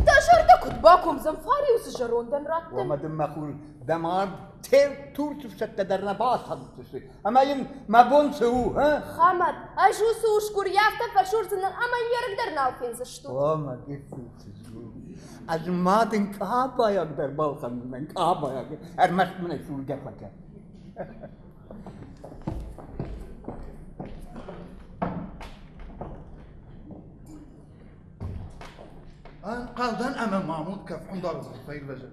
Дӕ зӕрдӕ куыд бакомдзӕн фариу цы зӕрондӕн раттын? Омӕ дын мӕ хур, дӕ мард Турчы фсӕдтӕ дӕр нӕ бацӕудзысты. Ӕмӕ йын мӕ бон цы у, а? Хӕмӕт, ӕз уыцы усгур афтӕ фӕсурдзынӕн ӕмӕ йе рыг дӕр нал фендзыстут. Омӕ гыццыл чызг у. Ӕз ма дын къабайаг дӕр балхӕндзынӕн, къабайаг. Ӕрмӕст мын ӕй сургӕ фӕкӕн. Ӕнхъӕлдӕн ӕмӕ Мамуд кӕфхъуындар фӕирвӕзы.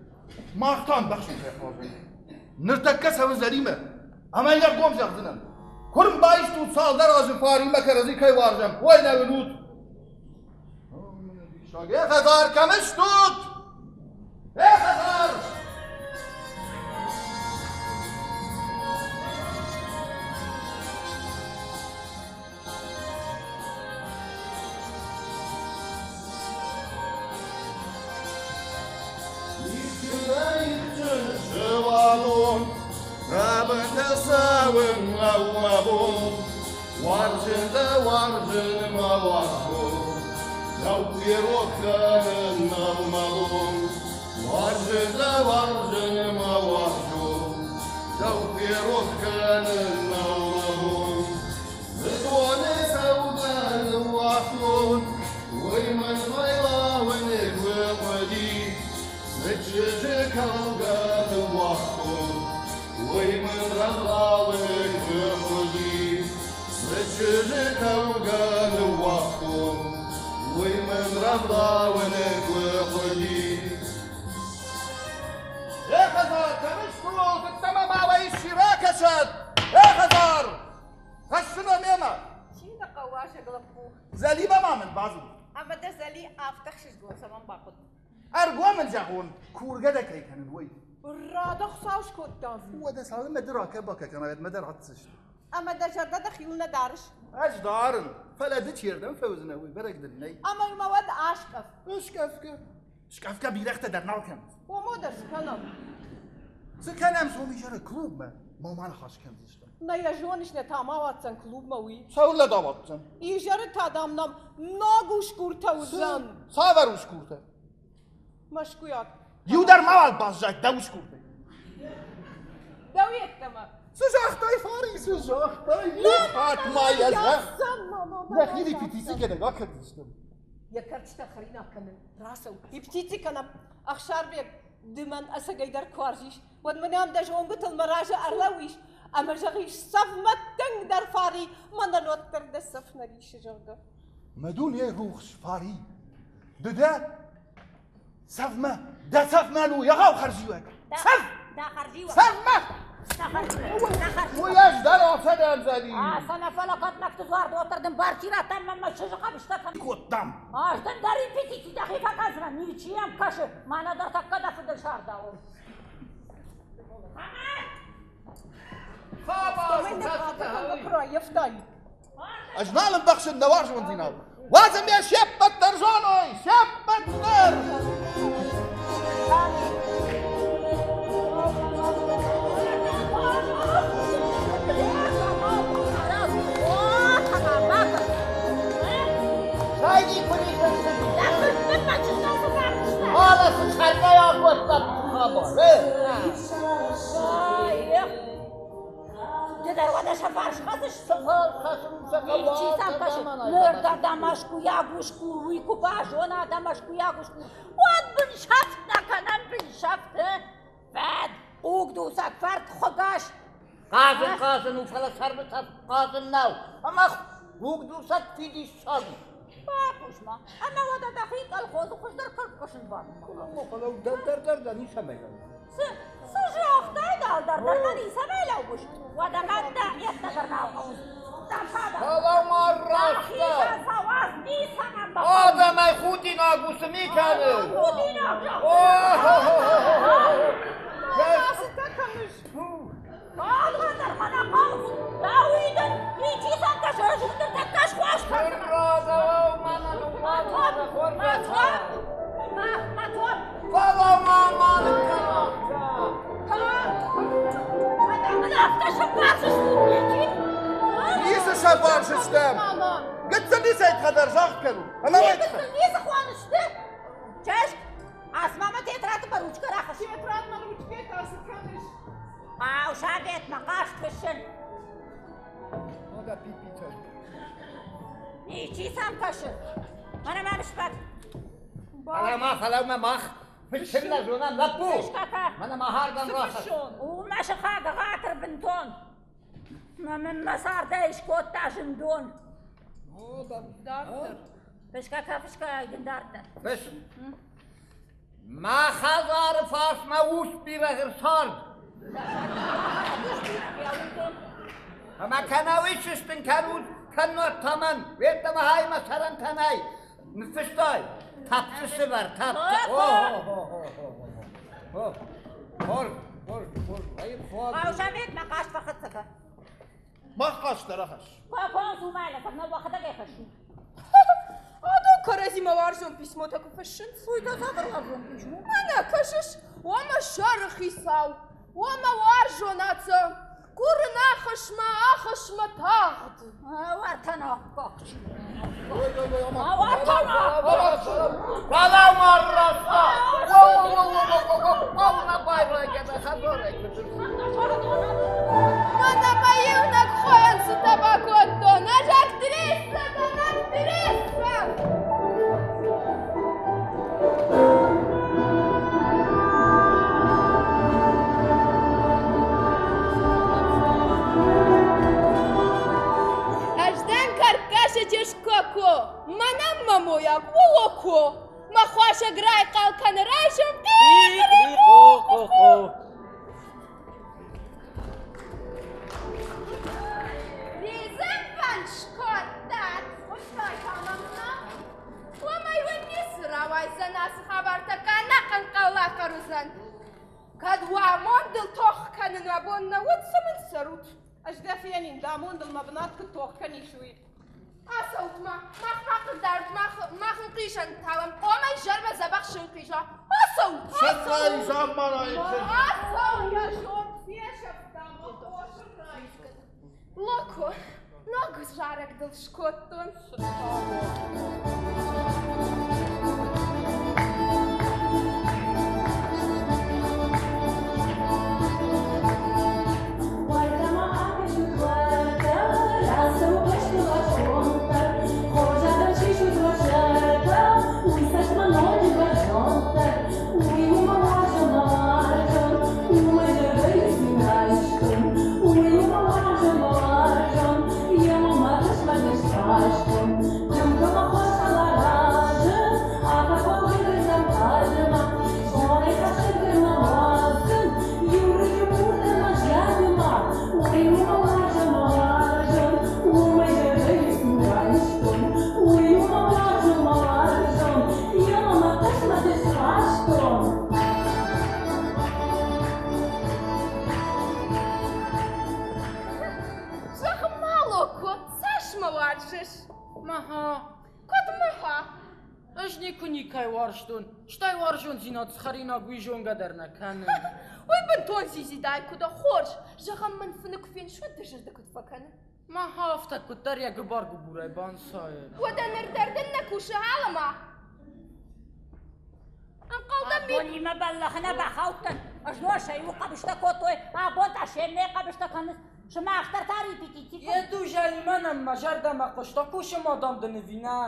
Мах та ӕмбӕхсын кӕй хъавӕм. Ныртӕккӕ цӕуы Зӕримӕ, ӕмӕ йын ӕргом зӕгъдзынӕн. Куырм байстут цалдӕр азы Фаримӕ кӕрӕдзи кӕй уарзӕм, уый нӕ уынут. Е хӕдзар, кӕм стут? Е хӕдзар! Уарзын дӕ, уарзын мӕ уарзон, Нӕу ферох кӕнын нӕу мӕ бон. Уарзын дӕ, уарзын мӕ уарзон, Дӕу ферох кӕнын нӕу мӕ бон. Зыдоны цӕугӕ ныууагътон, Уый мын фӕйлауын куы хъуыди. Цы чызджы кӕугӕ ныууагътон, Уый мын рӕгъауын куы хъуыди. Цы чызджы кӕугӕ ныууагътон, Уый мын рӕвдауын куы хъуыди. Е хӕдзар, кӕм стут, ӕддӕмӕ ма уӕ исчи ракӕсӕд! Е хӕдзар! Хӕссын уӕ мемӕ! Чи нӕ хъӕуы уазӕг лӕппу? Зӕлимӕ ма мын бадзур. Ӕмӕ дӕ Зӕли афтӕ хсызгон цӕмӕн бахъуыд? Ӕргом ын зӕгъон, кургӕ дӕ кӕй кӕнын, уый. Рада Хуыцау скодта. Уӕдӕ цалынмӕ ды ракӕ-бакӕ кӕнай, уӕдмӕ дӕ ратдзысты. Ӕмӕ дӕ зӕрдӕ дӕхиуыл нӕ дарыс? Ӕз дарын, фӕлӕ ды чердӕм фӕуыдзынӕ, уый бӕрӕг дын нӕй. Ӕмӕ мӕ уӕд аскъӕф. Скъӕфгӕ. Скъӕфгӕ бирӕгътӕ дӕр нал кӕнынц. Омо дӕр цы кӕнӕм? Цы кӕнӕм сомизӕры клубмӕ? Ма ма ныхас кӕндзыстӕм. Нӕ йӕ зоныс, нӕ та ма ауадздзӕн клубмӕ уый. Цӕуылнӕ дӕ ауадздзӕн? Изӕры та, дам, нӕм ног усгуртӕ уыдзӕн. Цавӕр усгуртӕ? Мӕскуыйаг. Иу дӕр мауал баззад дӕ усгуртӕй. Дӕу йеддӕмӕ. Цы загътай, Фари, цы загътай? Иу хатт ма йӕ зӕгъ. Нӕхи репетици кӕнӕг акӕндзыстӕм. Йӕ кӕрчытӕ хӕринаг кӕнын. Рацӕу. Репетици кӕнӕм. Ӕхсарбег, ды мӕн ӕцӕгӕйдӕр куы уарзис, уӕд мын ам дӕ зонгуытыл мӕ разы ӕрлӕууис ӕмӕ зӕгъис, цӕв мӕ тынгдӕр, Фари, мӕнӕн уӕддӕр дӕ цӕф нӕ рисы, зӕгъгӕ. Мӕ дуне рухс, Фари, ды дӕ цӕв мӕ, дӕ цӕф мӕн у егъау хӕрзиуӕг. Цӕв! Дӕ хӕрзиуӕг. Цӕв мӕ! Дӕ хӕрзиуӕг. Дӕ хӕрзиуӕг. Уый ӕз дӕр ацӕдӕн зӕли. Ацӕнӕ, фӕлӕ кӕд мӕгты дзуар доддӕр дын бар чи радта ӕмӕ мӕ чызджы хъӕбыстӕ кӕн. Кодтам. Ӕз дын дӕ репетици дӕхи фӕкӕндзынӕн, ничи йӕм кӕсы, мӕнӕ дӕр тӕккӕ дӕ фыдыл сардауон. Ӕз нал ӕмбӕхсын нӕ уарзондзинад. Уадз ӕмӕ се ппӕт дӕр зоной, се ппӕт дӕр! Уӕд бынсӕфт нӕ кӕнӕм бынсӕфт, Фӕд, хъугдуцӕг, фӕрд хуыгӕс. Хъазын хъазын у, фӕлӕ цармы тӕф хъазын нӕу. Ӕмӕ хъугдуцӕг фидиссаг у. Байхъус-ма, ӕмӕ уӕдӕ дӕхи колхозы хуыздӕр кӕркгӕсын бадынмӕ. Фӕлӕ дӕлдӕр дӕр дӕ ницӕмӕй лӕууы. Цы, цы загътай дӕлдӕр дӕр дӕ ницӕмӕй лӕууыс? Уӕдӕ мӕн дӕ йеддӕдӕр нал хъӕуы. Фӕлӕ-ма растдӕр. Адӕмӕй худинаг у, цы ми кӕны? Худинаг! Цытӕ кӕныс? Алгъӕдӕр мӕнӕ хъӕуы. Дауидӕн ничи сӕм кӕсы, ӕз ныртӕккӕ схуас Ницы сӕ барсыстӕм. Гыццыл ницӕй хӕдзар загъд кӕнут. Ӕмӕ Ницы хуанысты. Чызг, асмама тетрады мӕ ручкӕ рахӕсс. Тетрад мӕ ручкӕ та цы кӕныс? Хъӕусоветмӕ хъаст фыссын. Ничи сӕм кӕсы. Мӕнӕ мӕм сбад. Фӕлӕ-ма, фӕлӕ-ма мах фыссын нӕ зонӕм, лӕппу! Фысгӕ Мӕнӕ ма хӕрдӕм рахӕсс. У мӕ сыхаг ӕгъатыр бынтон. Мӕ мын мӕ цардӕй скодта зындон. Дарддӕр. Фысгӕ кӕ, фысгӕ, дын дарддӕр. Фыс. Мӕ хӕдзары фарсмӕ ус бирӕгъ ӕрцард. Ӕмӕ кӕнӕ уый сыстын кӕнут, кӕннод та мӕн, уеддӕмӕ хаймӕ сӕрӕнтӕ нӕй. Ныффыстай? Тапсы сывӕр, тапсы. О, хорз, хорз, хорз. Хъаусамет, мӕ хъаст фӕхӕццӕ кӕн. Мах хъаст дӕр ахӕсс. Куы зумӕлӕ, фӕлӕ уӕхӕдӕг ӕй хӕссут. Адон кӕрӕдзимӕ уарзон писмотӕ куы фыссынц. Уый та цавӕр уарзон писмо? Мӕнӕ кӕсыс, о мӕ сӕры хицау, о мӕ уарзон Ацӕ, курын ахӕсс-ма, ахӕсс-ма тагъд. Уӕртӕ нахъхъахъ. Уӕлӕ раста! Уӕ, байрайгӕ дӕ хӕдзарӕй Мӕнӕ мӕ иунӕг хойӕн цытӕ бакодтон, ӕз актрисӕ дӕн, актрисӕ! Ӕз дӕн кӕркгӕсы чызг Коко, мӕнӕн мӕ мойаг у Око. Мӕ хуасӕг райхъал кӕны райсом Къи-къи-къо-къо-къо. Резервӕн скодтат, хъуыстай та мӕм нӕ? Уымӕй уын ницы рауайдзӕн ацы хабӕрттӕ кӕнӕ ӕнхъӕллӕхъӕр уыдзӕн. Кӕд уӕ амондыл тох кӕнын уӕ бон нӕ уыд, цы мын цӕрут? Ӕз дӕ фенин, дӕ амондыл мӕ бынат куыд тох кӕнис, уый. Ацӕут-ма, мах ма хъыгдарут, мах, мах ӕнхъизӕн талӕм, хъуамӕ изӕрмӕ дзӕбӕх сынхъиза. Ацӕут! Сӕррайы замманайы Ацӕут! Йӕ зонд фесӕфта, мӕ хосы райсгӕ. Локо, ног зарӕг дыл скодтон. Зӕгъ-ма, Локо, цас мӕ уарзыс? Мӕхӕ. Куыд мӕхӕ? Ӕз никуы никӕй уарзтон, стӕй уарзондзинад хӕринаг уый зонгӕ дӕр нӕ кӕны. Уый бынтон дзидзидай куы дӕ хорз, зӕгъӕм мын фыны куы феныс, уӕд дӕ зӕрдӕ куыд фӕкӕны? Мӕхӕ афтӕ куыддӕр йӕ гуыбар-гуыбурӕй банцайы. Уӕдӕ ныр дӕр дын нӕ кусы алӕма. Ӕнхъӕлдӕн ми... Абонимӕ бӕллӕхы нӕ бахаудтӕн. Ӕз носӕй у хъӕбыстӕ кодтой, абон та се ме хъӕбыстӕ кӕнынц. Сымах дӕр та репетици Едузӕй мӕнӕн мӕ зӕрдӕмӕ хъуыста, кусы ма дам дын ӕви нӕ?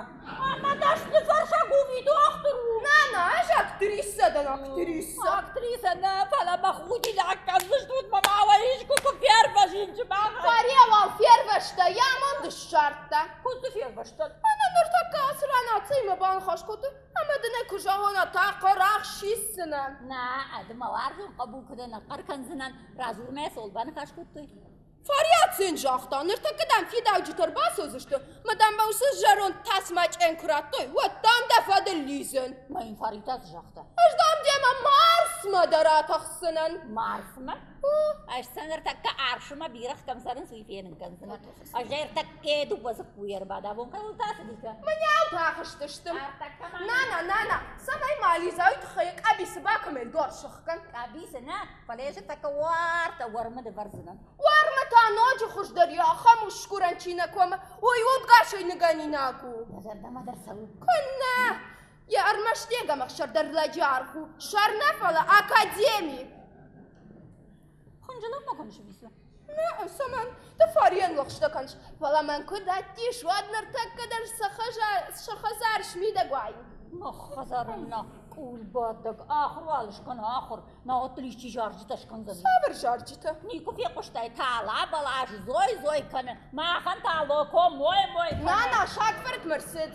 Ӕмӕ дӕсны фӕрсаг у ви дохтыр у. Нана, ӕз актрисӕ дӕн, актрисӕ. Актрисӕ нӕ, фӕлӕ мӕ худинаг кӕндзыстут, мӕ мауӕ искуы куы фервӕзин сымахӕй. Фария уал фервӕзтӕ, йӕ амонд ссардта. Куыд дзы фервӕзтӕн? Мӕнӕ ныртӕккӕ ацы ран Ацӕимӕ баныхас кодтой, ӕмӕ дын ӕй куы зӕгъон, та хъӕрах сисдзынӕ. Нӕ, ды мӕ уарзон хъӕбул куы дӕ, нӕ хъӕр кӕндзынӕн. Радзурмӕ цӕуыл баныхас кодтой? Фариат сын загъта, ныртӕккӕ дӕм фидауджытӕ ӕрбацӕудзысты, мӕ дам мӕ уыцы зӕронд тасмӕ чъен куы радтой, уӕд дам дӕ фӕдыл лидзын. Мӕ йын Фаритӕ цы загъта? Ӕз дам демӕ Марсмӕ дӕр атӕхдзынӕн. Марсмӕ? Ӕз сӕ ныртӕккӕ арсмӕ бирӕгъ кӕм цӕрынц, уый фенын кӕндзынӕн. Ӕз ӕртӕккӕ дыууӕ дзыккуйы ӕрбадавон, кӕуыл та цыдитӕ? Мӕнӕу тахыстысты. Нана, нана, цӕмӕй ма алидза, уый тыххӕй къӕбицы бакӕмӕн дуар сыхгӕн. Къӕбицы нӕ, фӕлӕ ӕз тӕккӕ уартӕ уӕрмы нывӕрдзынӕн. Уӕрмы та ноджы хуыздӕр и, ахӕм усгурӕн чи нӕ комы, уый удгасӕй ныгӕнинаг у. Дӕ зӕрдӕмӕ дӕр цӕуы. Куыннӕ! Йӕ ӕрмӕст йе гӕмӕхсӕр дӕр лӕджы аргъ у, сӕр нӕ, фӕлӕ академи. Хынджылӕг ма кӕныс ӕви цы? Нӕ, цӕмӕн? Ды фарийӕн лӕгъстӕ кӕныс, фӕлӕ мӕн куы дӕттис, уӕд ныртӕккӕ дӕр сӕ хӕдзар смидӕг уаин. Мах хӕдзары нӕ къулбадӕг ахуыр уал скӕн, ахуыр. Науӕд дыл исчи зарджытӕ скӕндзӕн. Цавӕр зарджытӕ? Никуы фехъуыстай, тала бӕлас зой-зой кӕны, махӕн та локо мой-мой кӕны. Нана, сагфыртмӕ рцыд.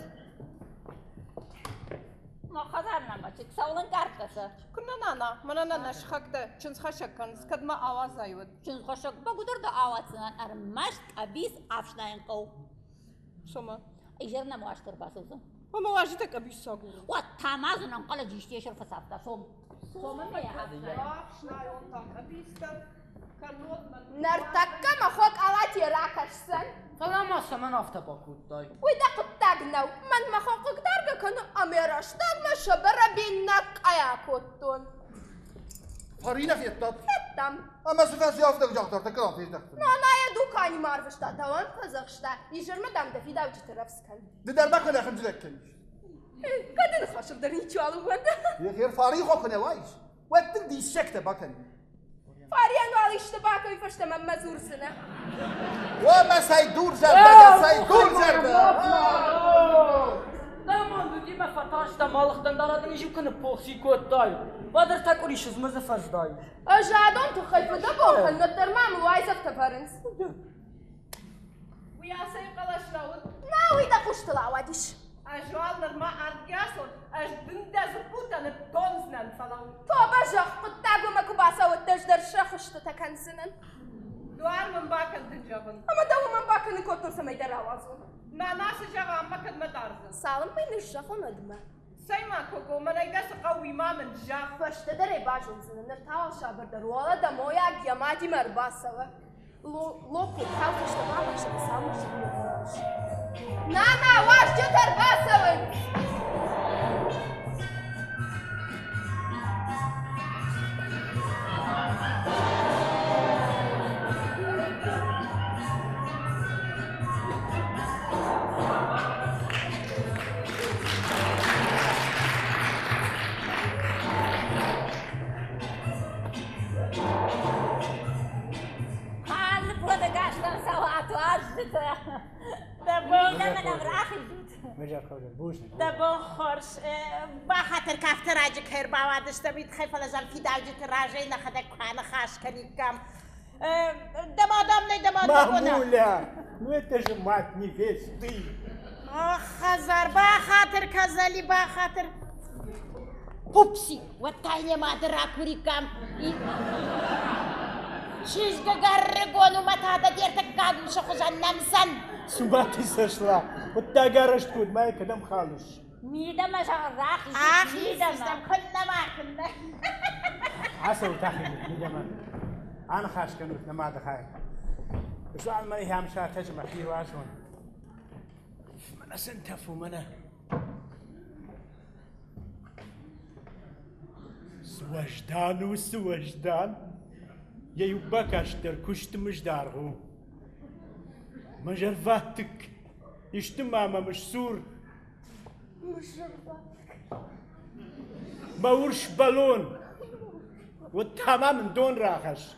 Мӕ хӕдзар нӕма чызг цӕуыл ӕнкъардта сӕ? Куыннӕ, нана, мӕнӕ нӕ нӕ сыхӕгтӕ чындзхӕссӕг кӕнынц, кӕд мӕ ауадзай, уӕд. Чындзхӕссӕг бӕгуыдӕр дӕ ауадздзынӕн, ӕрмӕст къӕбиц ӕфснайын хъӕуы. Цомӕ. Изӕр нӕм уазджытӕ ӕрбацӕудзӕн. Ӕмӕ уазджытӕ къӕбиц агурын. Уӕд та ма дзы нӕнхъӕлӕджы исты йӕ сӕр фӕцавта. Цом. Цом ӕмӕ йӕ ӕфснайӕм. Ӕфснайон та къӕбиц дӕр. Ныртӕккӕ мӕ хо къалатийӕ ракӕсдзӕн. Фӕлӕ ма цӕмӕн афтӕ бакодтай? Уый дӕ хъуыддаг нӕу. Мӕн мӕ хо хъыгдаргӕ кӕны ӕмӕ рӕстӕгмӕ сӕбӕрӕбинаг къай акодтон. Фаринӕ федтат? Федтам. Ӕмӕ цы фӕци афтӕ загъта, кӕдӕм фездӕхтӕн? Нанайӕ дуканимӕ арвыста, дӕуӕн фӕдзӕхста. Изӕрмӕ, дам, дӕ фидауджыты рӕвдз кӕн. Ды дӕр ма куы нӕ хынджылӕг кӕнис. Кӕд ын ныхасыл дӕр ничиуал ууӕнды. Ехер Фарийы хо куы нӕ уаис, уӕд дын диссӕгтӕ бакӕнин. Фарийӕн уал исты бакой фӕстӕмӕ мӕ дзурдзынӕ. О, мӕ сай дурзӕрдӕ, дӕ сай дурзӕрдӕ! Дӕ амонд уыди мӕ фӕтарстӕ малыхтӕн дӕр адын иу куы ныппохси кодтай. Уӕд ӕртӕ къуыри сызмызы фӕздай. Ӕз адон тыххӕй фыдӕбон кӕнын, дӕр ма мыл уайдзӕфтӕ вӕрынц. Уый асӕй хъӕлӕс нӕ уыд? Нӕ, уый дӕ хъустыл ауадис. Ӕз уал нырма ардгӕсон, ӕз дын дӕ дзыккутӕ ныттондзынӕн, фӕлӕуу. Тобӕ зӕгъ, хъуыддаг уымӕ куы бацӕуӕд, ӕз дӕр сӕхуыстытӕ кӕндзынӕн. Дуар мын бакӕн дын зӕгъын. Ӕмӕ дӕ уымӕн бакӕнын кодтон, цӕмӕй дӕ рауадзон. Нана цы зӕгъа, ӕмӕ кӕдмӕ дардзӕн? Цалынмӕ ныззӕгъон, уӕдмӕ. Цӕй-ма, Коко, мӕнӕй дӕ цы хъӕуы, уый ма мын зӕгъ. Фӕстӕдӕр ӕй базондзынӕн, ныр та уал сабырдӕр уӕлӕ дӕ мойаг йӕ мадимӕ ӕрбацӕуы. Лопо, калфысты бабӕхсӕн цалмӕ Нана, уазджытӕ ӕрбацӕуынц! Алы бодагӕстӕн сауат уазджытӕ. Мидӕмӕ нӕм рахизут. Дӕ бон хорз. Бахатыр кафты раджы кӕй ӕрбауадыстӕм, уый тыххӕй, фӕлӕ зӕгъ, фидауджыты разӕй нӕхӕдӕг куы аныхас кӕниккам. Дӕ мадам нӕй, дӕ мад Мамуля, ну это же мать невесты. Ох, хӕдзар, бахатыр кӕ, Зӕли, бахатыр. Пупси, уӕд та йӕ мады ракуриккам. Чызг ӕгӕррыгон у, мӕ та дӕ де ртыккаг усы хуызӕн нӕмдзӕн. С ума ты сошла? Вот так арӕзт код, мӕ кӕдӕм халыс? Мидӕмӕ зӕгъ, рахиз. Ахиздзыстӕм, куыннӕ ма, куыннӕ. Ацӕут, ахизут мидӕмӕ. Аныхас кӕнут нӕ мады хай. Суан мӕ хӕм сатӕджы мӕхи уарзон. Мӕнӕ сынтӕф у, мӕнӕ. Цы уӕздан у, цы уӕздан! Йӕ иу бакаст дӕр куысты мыздаргъ у. Мӕ зӕрватыкк, исты ма мӕм сдзур. Мӕ урс бӕлон, уӕд та ма мын дон рахӕсс.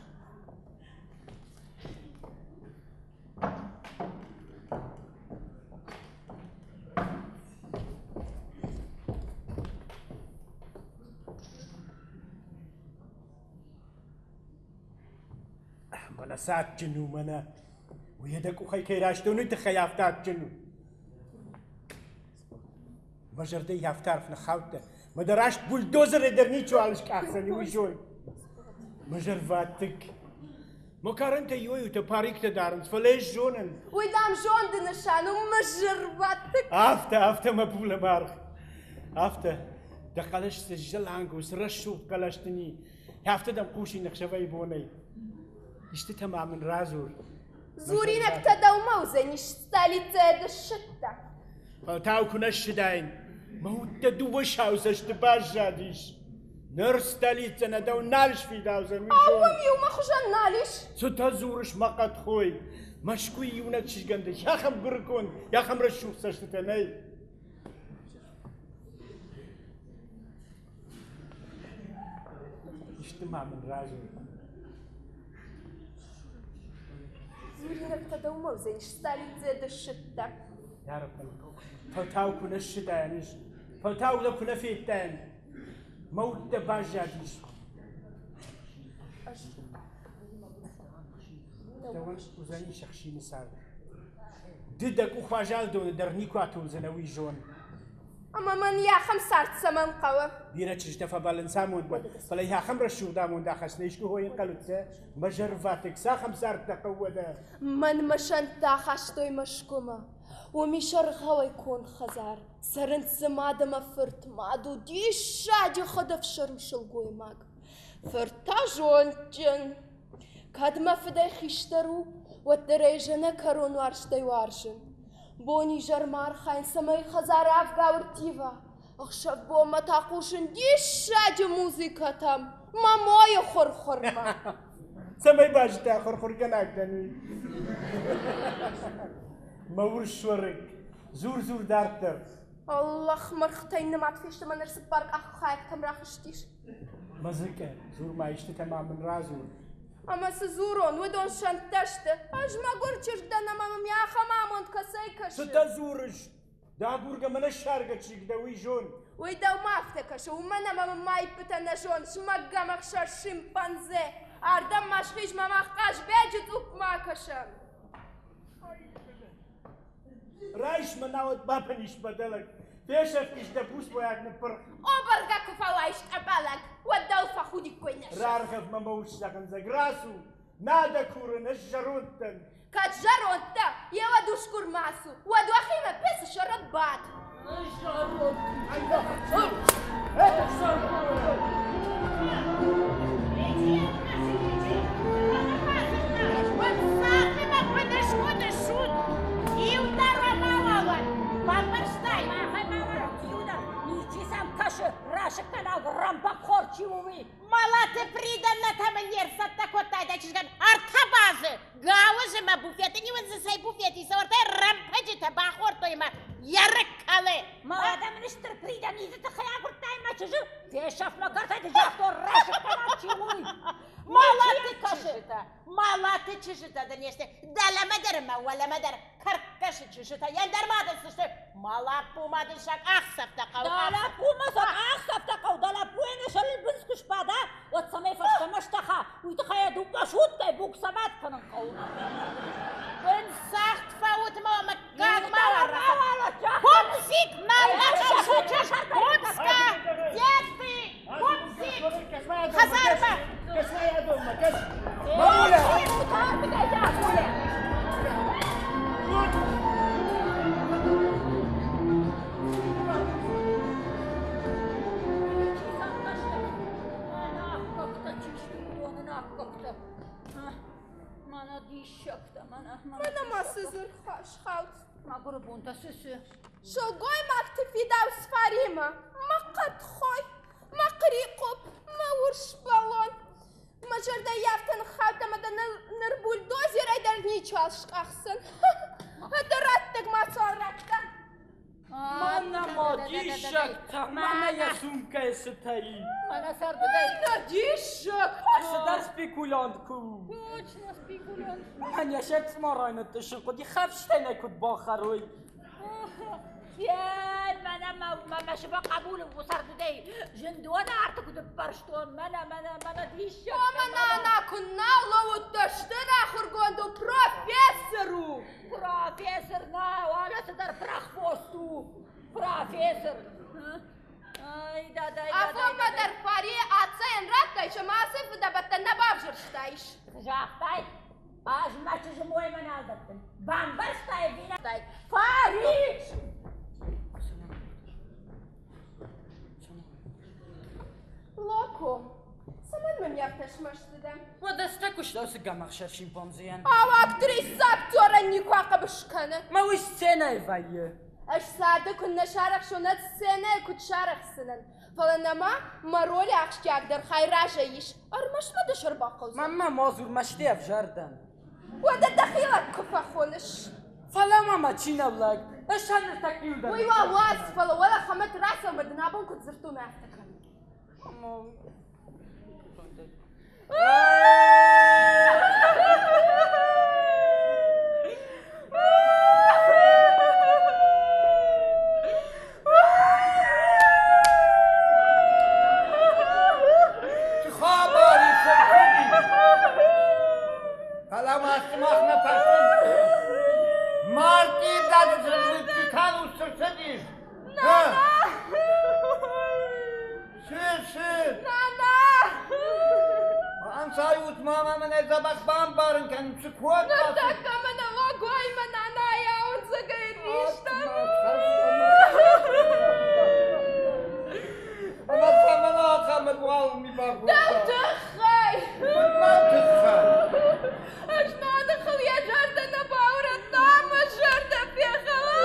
Мӕнӕ цы адджын у, мӕнӕ! Уый дӕ къухӕй кӕй райстон, уый тыххӕй афтӕ адджын у. Мӕ зӕрдӕ афтӕ арф ныххаудта, мӕ дӕ раст бульдозерӕй дӕр ничиуал скъахдзӕни, уый зон. Мӕ зӕрватыкк. Мӕ карӕнтӕ иуӕй-иутӕ париктӕ дарынц, фӕлӕ ӕз зонын. Уый, дам, зонды нысан у, мӕ зӕрватыкк. Афтӕ, афтӕ, мӕ булӕмӕргъ. Афтӕ. Дӕ хъӕлӕс цы зӕланг у, цы рӕсугъд хъӕлӕс дын и. Афтӕ дӕм хъусин ӕхсӕвӕй-бонӕй. Истытӕ ма мын радзур. Дзуринӕгтӕ дӕумӕ уыдзӕнис, столицӕйӕ ды ссыдтӕ. Фӕлтау куы нӕ ссыдаин, мӕ удтӕ дыууӕ сау цӕсты баззадис. Ныр столицӕ нӕ дӕу нал сфидаудзӕн, уый Ау, уым иумӕ хуызӕн нал ис? Цытӕ дзурыс, мӕ хъӕдхой? Мӕскуыйы иунӕг чызгӕн дӕ ахӕм гуырыконд, ахӕм рӕсугъд цӕстытӕ нӕй. Исты ма мын радзур. Дзуринӕгтӕ дӕумӕ уыдзӕнис, столицӕйӕ ды ссыдтӕ. Ярабби, фӕлтау куы нӕ ссыдаин ӕз, фӕлтау дӕ куы нӕ федтаин, мӕ уд дӕ баззадис. Дӕуӕн уыдзӕнис ӕхсины цард. Ды дӕ къух уазал доны дӕр никуы атулдзынӕ, уый зон. Ӕмӕ мӕн йӕ ахӕм цард цӕмӕн хъӕуы? Бирӕ чызджытӕ фӕбӕллынц амондмӕ, фӕлӕ йӕ ахӕм рӕсугъд амонд ахӕссын искуы хойын хъӕлудтӕ, мӕ зӕрватыкк, цахӕм цард дӕ хъӕуы уӕдӕ? Мӕн мӕ сӕнттӕ ахастой Мӕскуымӕ. Уым ис ӕргъӕуӕй конд хӕдзар. Цӕрынц дзы мад ӕмӕ фырт. Мад у диссаджы хӕдӕфсӕрм сылгоймаг. Фырт та зондджын. Кӕд мӕ фыдӕй хистӕр у, уӕддӕр ӕй зӕнӕкӕрон уарзтӕй уарзын. Бон-изӕрмӕ архайын, цӕмӕй хӕдзар авгау ӕрттива. Ӕхсӕв-бонмӕ та хъусын диссаджы музыкӕтӕм, мӕ мойы хуыр-хуырмӕ. Цӕмӕй базыдта хуыр-хуыргӕнаг дӕн уый? Мӕ урс уӕрыкк, дзур-дзур дарддӕр. Аллах, мӕргътӕй нымад фесты мӕ ныр цыппар къаххайӕгтӕм рахызтис. Мазыкъе, дзур ма истытӕ ма мын радзур. Ӕмӕ цы дзурон, уыдон сӕнттӕ сты. Ӕз мӕгуыр чызг дӕн ӕмӕ мӕм ахӕм амонд кӕцӕй кӕсы? Цытӕ дзурыс? Дӕ агургӕ мӕ нӕ ссаргӕ чызг дӕ, уый зон. Уый дӕумӕ афтӕ кӕсы, уымӕн ӕмӕ мын мӕ аиппытӕ нӕ зоныс, мӕггӕмӕхсӕр шимпанзе. Ардӕм ма схиз мӕ мах Хъазбеджы цъупмӕ акӕсӕм. Райс мӕ, науӕд бабын ис бӕдӕлӕг. Фесӕфтис дӕ буцбойаг ныппырх. О, бӕргӕ куы фӕуаис къӕбӕлӕг, уӕд дӕу фӕхудиккой нӕ сӕр. Раргъӕв мӕ мӕ ус зӕгъындзӕг, рацу, нӕ дӕ курын, ӕз зӕронд дӕн. Кӕд зӕронд дӕ, еуӕд усгур ма цу, уӕд уӕхимӕ пецы сӕрӕн бад. Малаты приданнатӕ мын не рцӕттӕ кодтай дӕ чызгӕн ӕртӕ базы. Гауызы мӕ буфеты ниуын дзы цӕй буфет ис, ӕртӕ рӕмпӕджытӕ бахордтой мӕ йӕ рыг кӕлы. Мӕ адӕм стыр приданниты тыххӕй агуырдтай мӕ чызджы, фесӕф мӕ кӕртӕй ды загътон расыггӕнӕг чи у, уый. Малаты чызджытӕ, Малаты чызджытӕ дын не сты, дӕлӕмӕ дӕр ӕмӕ уӕлӕмӕ дӕр кӕркгӕсы чызджытӕ, ӕндӕр ма дын цы сты? Ма лӕппу ма дын сӕ къахдзӕфтӕ хъӕуы. Да лӕппу ма сӕ къахдзӕфтӕ хъӕуы, да лӕппуйӕн йӕ сӕрыл бындз куы сбада, уӕд цӕмӕй фӕстӕмӕ стӕха, уый тыххӕй йӕ дукка суткӕй буксоват кӕнын хъӕуы. Бындзагъд фӕут ма мыггаг ма Пупсик, Пупска, где ты? Пупсик! Хӕдзармӕ! Мамуля! Мӕнӕ ма цы дзырд схауд. Мӕгуыры бонтӕ цы цы? Сылгоймӕгты фидауц Фаримӕ, мӕ хъӕдхой, мӕ хърихъупп, мӕ урс бӕлон. Мӕ зӕрдӕ афтӕ ныххауд ӕмӕ дӕ ныр бульдозерӕй дӕр ничиуал скъахдзӕн. Дӕ раттӕг мацуал радта. Мӕнӕ ма диссӕгтӕ, мӕнӕ йӕ сумкӕйы цытӕ и. Мӕнӕ сӕрдыгӕй. Мӕнӕ диссӕгтӕ! Цыдӕр спекулянт куы у. Точно спекулянт. Мӕнӕ се цъмарайы ныттъыссын хъуыди, хӕфстӕй нӕ куыд бахӕрой. Фен, мӕнӕ мӕ мӕ сывӕ хъӕбулы сӕрдыдӕй зындоны арты куыд ӕппӕрстон, мӕнӕ, мӕнӕ, мӕнӕ диссӕгтӕ. О, мӕнӕ нӕ куыннӕ лӕууыдтӕ, стыр ахуыргонд у, профессор у. Профессор нӕ, уӕлӕ цыдӕр прохвост у. Профессор. Ай, да, да, да. Афонмӕ дӕр Фари ацӕйӕн радтаис ӕмӕ ацы фыдӕбӕттӕ нӕ бавзӕрстаис. Загътай, ӕз мӕ чызджы моймӕ нал дӕттын. Бамбӕрстай ӕви нӕ? Фари! Локо, цӕмӕн мӕм афтӕ смӕсты дӕ? Уӕдӕ цытӕ куыста уыцы гӕмӕхсӕр шимпанзейӕн? Ау, актрисӕ актерӕн никуы ахъӕбыс кӕны. Мӕ уый сценӕйы вӕййы. Ӕз царды куыннӕ сарӕхсон, ӕд сценӕйы куыд сарӕхсдзынӕн. Фӕлӕ нӕма мӕ ролы ахсджиагдӕр хай разӕй ис. Ӕрмӕст мӕ дӕ сӕр бахъӕудзӕн. Мӕнмӕ ма дзур, мӕсты ӕвзӕр дӕн. Уӕдӕ дӕхи лӕг куы фӕхоныс. Фӕлӕ ма мӕ чи нӕу лӕг? Ӕз та ныртӕккӕ иу дӕр. Уый уал уадз, фӕлӕ уӕлӕ Хӕмӕт рацӕуы ӕмӕ дын абон куыд дзырдтон, афтӕ кӕн. Хабар и Фӕлӕ ма сымах нӕ фӕрсын. Мартъи дӕр кӕнут цы рцыдис? Нана! Фӕлӕуут ма мӕ мын ӕй дзӕбӕх бамбарын кӕнут, цы кодта? Ныртӕккӕ мӕнӕ логоймӕ нанайы ауындзӕгӕй ристӕн. Ӕмӕ цӕмӕн ахӕм ӕбуалгъ ми бакодта? Дӕу тыххӕй! Куыд мӕн тыххӕй? Ӕз мады хыл йӕ зӕрдӕ нӕ баурӕдта, мӕ зӕрдӕ фехӕла.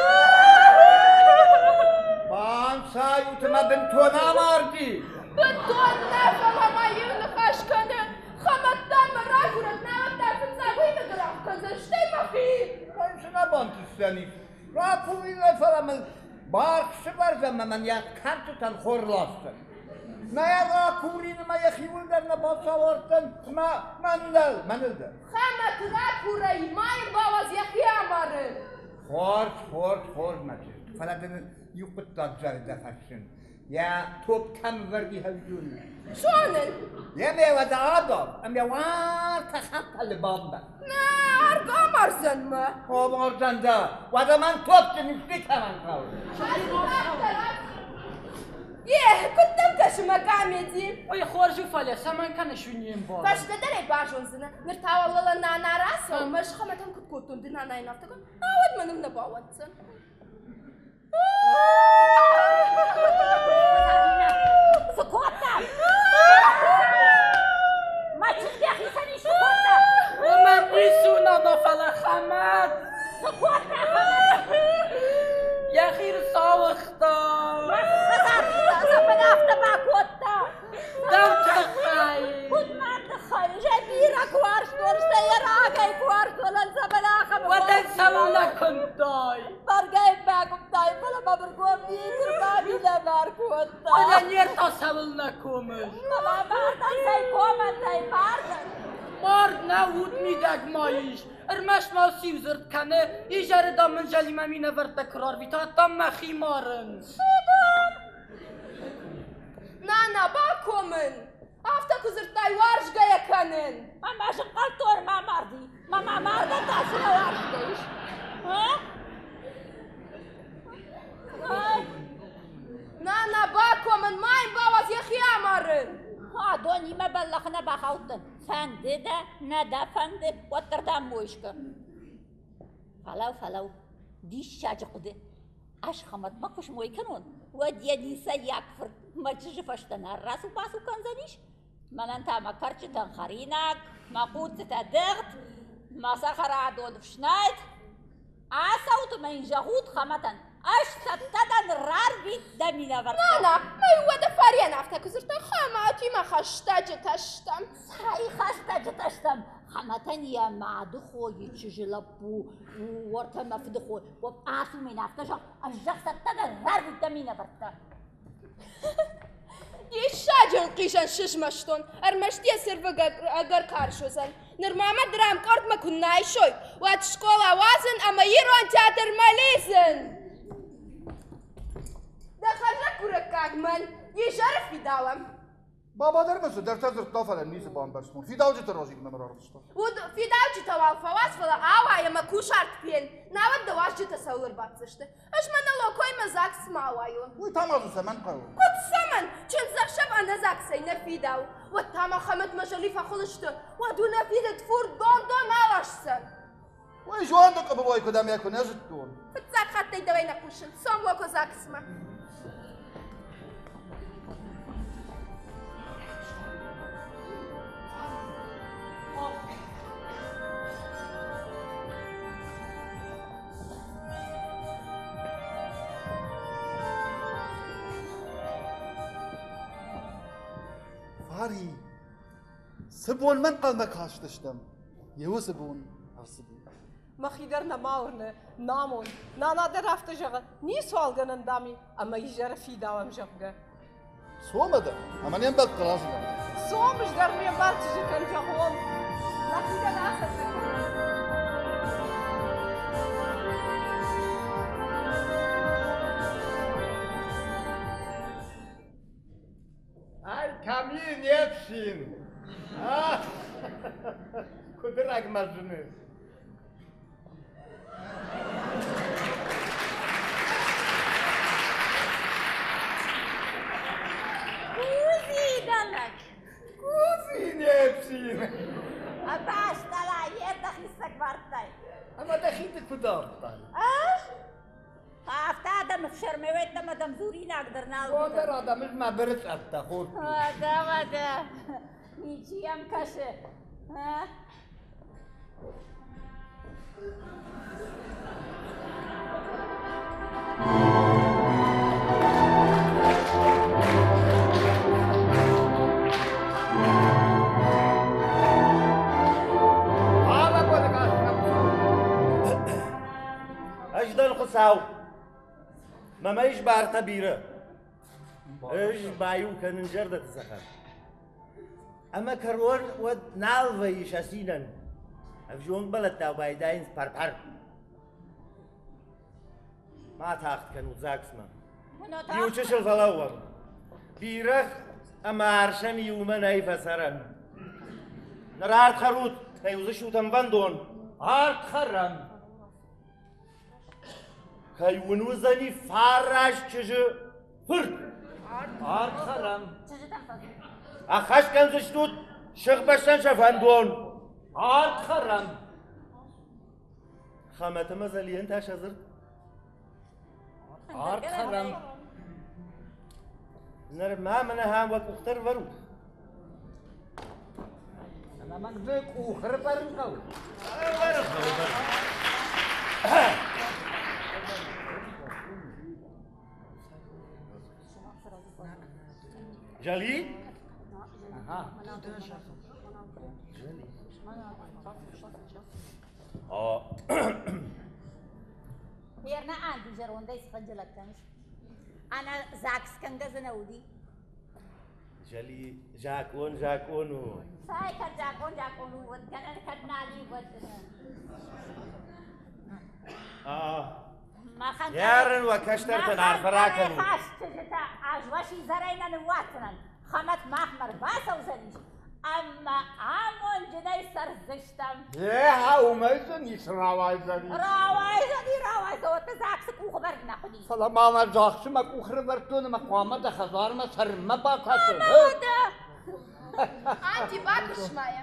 Банцайут ӕмӕ бынтон амарди! Бынтон нӕ, фӕлӕ ма иу ныхас кӕны. Хӕмӕттӕ мӕ рагурӕд, науӕд та фыццаг уый ныггӕрах кӕндзӕн, стӕй мӕхи. Мӕн цы нӕ бантысдзӕнис? Ракувинӕй, фӕлӕ мыл барх сывӕрдзӕн ӕмӕ мӕн йӕ кӕртытӕн хор ласдзӕн. Нӕ йӕ ракурин ӕмӕ йӕхиуыл дӕр нӕ бацауӕрддзӕн ӕмӕ мӕныл, мӕныл дӕр. Хӕмӕт ракурай, ма йын бауадз йӕхи амарын. Хорз, хорз, хорз, мӕ чызг, фӕлӕ дын иу хъуыддаг зӕрдӕ хӕссын. Йӕ топ кӕм вӕрди хӕвзун? Зонын. Еме уӕдӕ адав, ӕмӕ уартӕ хӕппӕлы бамбӕ. Нӕ, арг амардзӕн мӕ. Амардзӕн дӕ. Уӕдӕ мӕн топты нифти кӕмӕн хъӕуы? Е, куыд дӕм кӕсы мӕ комеди? Ой, хорз у, фӕлӕ цӕмӕн кӕныс уый не мбарын. Фӕстӕдӕр ӕй базондзынӕ. Ныр та уал нана рацӕуы, мӕ схӕмӕтӕн куыд кодтон, ды нанайӕн афтӕ код, ауӕд мӕныл нӕ бауадздзӕн. Цы кодта? Мӕ чызг йӕхицӕн исты кодта? Уымӕн ницы у, нана, фӕлӕ Хӕмӕт. Цы кодта Хӕмӕт? Йӕхи рцауыгъта. Цӕмӕн афтӕ бакодта? Дӕу тыххӕй. Куыд мӕ тыххӕй? Зӕй бирӕ куы уарзтон, стӕй йӕ рагӕй куы уарзтон, цӕмӕн ахӕм Уӕдӕ цӕуылнӕ куымдтай? Бӕргӕ йын бакуымтай, фӕлӕ мӕ мыргом никуы милӕвар кодта. Фӕлӕ не рта цӕуылнӕ комыс? Мӕ мардӕн цӕй комӕнтӕй мардӕн? Мард нӕ уд мидӕг ма ис. Ӕрмӕст ма сиу дзырд кӕны, изӕры дам мын Зӕлимӕ минӕвӕрттӕ куы рарвита, там мӕхи марын. Цы дам? Нана, бакомын! Афтӕ куы дзырдтай, уарзгӕйӕ кӕнын! Мӕ зынхъӕлдтон ма марди. Мӕ ма мардӕн та цы нӕ уарзгӕ ис? Нана, бакомын, ма йын бауадз йӕхи амарын! Адонимӕ бӕллӕхы нӕ бахаудтӕн. Фӕнды дӕ, нӕ дӕ фӕнды, уӕддӕр дӕм мой скӕн. Фӕлӕу, фӕлӕу, диссаджы хъуыды. Ӕз Хӕмӕтмӕ куы смой кӕнон, уӕд йӕ ницӕййаг фырт мӕ чызджы фӕстӕ нӕ рацу-бацу кӕндзӕнис? Мӕнӕн та мӕ кӕрчытӕн хӕринаг, мӕ хъуццытӕ дыгъд, мӕ цӕхӕрадон фснайд. Ацӕут ӕмӕ йын зӕгъут Хӕмӕтӕн, ӕз цӕттӕ дӕн рарвит дӕ минӕвӕрттӕ. Нана, мӕ уӕдӕ Фариан афтӕ куы дзырдта, Хӕмӕтимӕ хӕстӕджытӕ стӕм. Цӕй хӕстӕджытӕ стӕм? Хӕмӕтӕн йӕ мады хойы чызджы лӕппу уӕртӕ мӕ фыды хо. Ацу мын афтӕ зӕгъ, ӕз зӕгъ цӕттӕ дӕн рарвит дӕ минӕвӕрттӕ. Диссаджы ӕнхъизӕн сызмӕстон, ӕрмӕст йӕ цырвыг ӕгӕр карз уыдзӕн. Нырма мӕ драмкъордмӕ куы нӕ айсой, уӕд скъола уадзын ӕмӕ ирон театрмӕ лидзын. Дӕ хӕрзӕггурӕггаг мӕн изӕры фидауӕм. Баба дӕр мын цыдӕртӕ дзырдта, фӕлӕ ницы бамбӕрстон. Фидауджыты разы мӕм рарвыста. Уыд фидауджытӕ уал фӕуадз, фӕлӕ ауай ӕмӕ кусарт фен, науӕд дӕ уазджытӕ цӕуыл ӕрбаддзысты. Ӕз мӕнӕ локоймӕ ЗАГС-мӕ ауайон. Уый та ма дзы цӕмӕн хъӕуы? Куыд цӕмӕн? Чындзӕхсӕв ӕнӕ ЗАГС-ӕй нӕ фидауы. Уӕд та Мӕхӕмӕтмӕ Зӕли фӕхуыл сты, уӕд уый нӕ фидыд фурд дон-дон аласдзӕн. Уый зонды къуыбылой куыд ӕмӕ куы нӕ зыдтон. Фыццаг хаттӕй дӕуӕй нӕ хъусын. Цом локо ЗАГС-мӕ. Фари, цы бонмӕ ӕнхъӕлмӕ кастыстӕм, йе уыцы бон ӕрцыди. Мӕхи дӕр нӕма уырны, намонд. Нана дӕр афтӕ зӕгъы, ницуал гӕнӕн дам и, ӕмӕ изӕры фидауӕм, зӕгъгӕ. Цом дӕр, ӕмӕ не мбӕлтты разы Цом, ӕз дӕр ме мбал чызджытӕн зӕгъон. Нӕхи дӕр ацӕттӕ кӕнӕм. Ай, кӕм и не фсин? Куыд рӕгмӕ зыны. Кузи, дӕлӕг! Кузи, не фсин! Бӕстӕлӕ, йе дӕхи сӕгвардтай. Ӕмӕ дӕхи ды куыд ардтай? Ӕз? Афтӕ адӕмы фсӕрмӕ уӕддӕмӕ дӕм дзуринаг дӕр нал уыд. Уӕддӕр адӕмы мӕ бырыцъӕрттӕ хордтой. Уӕдӕ, уӕдӕ, ничи йӕм кӕсы. Ӕз дӕн Хуыцау. Мӕмӕ ис бартӕ бирӕ. Ӕз баиу кӕнын зӕрдӕты цӕхӕр. Ӕмӕ кӕрон уӕд нал вӕййы сӕ цинӕн. Ӕвзонг бӕлӕттау байдайынц пӕр-пӕр. Ма тагъд кӕнут ЗАГСмӕ. Иу чысыл фӕлӕууӕм. Бирӕгъ ӕмӕ арсӕн иумӕ нӕй фӕцӕрӕн. Ныр ард хӕрут, кӕй уыдзыстут ӕмвӕндон. Ард хӕрӕм. Кӕй уын уыдзӕни фараст чызджы фырт. Ард хӕрӕм. Ӕххӕст кӕндзыстут сыхбӕстӕн сӕ фӕндон. Ард хӕрӕм. Хӕмӕт ӕмӕ Зӕлийӕн та сӕ дзырд. Ард хӕрӕм. Нырма мын ахӕм уӕ къухтӕ рвӕрут. Ӕнӕмӕнг дзы къух ӕрбарын хъӕуы. Ӕрбарын хъӕуы. Зӕли? Ага. Верна Анди зӕрондӕй схынджылӕг кӕныс. Ӕнӕ ЗАГС кӕнгӕ дзы нӕ уыди. Зӕли, закъон закъон у. Цай, кӕд закъон закъон у, уӕд гӕнӕн кӕд нал и, уӕд. Йарӕн уӕ кӕстӕртӕн арфӕ ракӕнут. Хӕстджытӕ ӕз уӕ сидзӕрӕй нӕ ныууадздзынӕн. Хӕмӕт махмӕ рбацӕудзӕнис ӕмӕ амонджынӕй цӕрдзыстӕм. Е, уымӕй дзы ницы рауайдзӕни. Рауайдзӕни, рауайдзӕн, уӕдта ЗАГСы къухы бӕрг нӕ хъуыди. Фӕлӕ ма мӕ ЗАГСы мӕ къух рывӕрдтон ӕмӕ хъуамӕ дӕ хӕдзармӕ цӕрынмӕ бакӕсон. Ӕмӕ уӕдӕ! Анти, бакӕс-ма йӕ.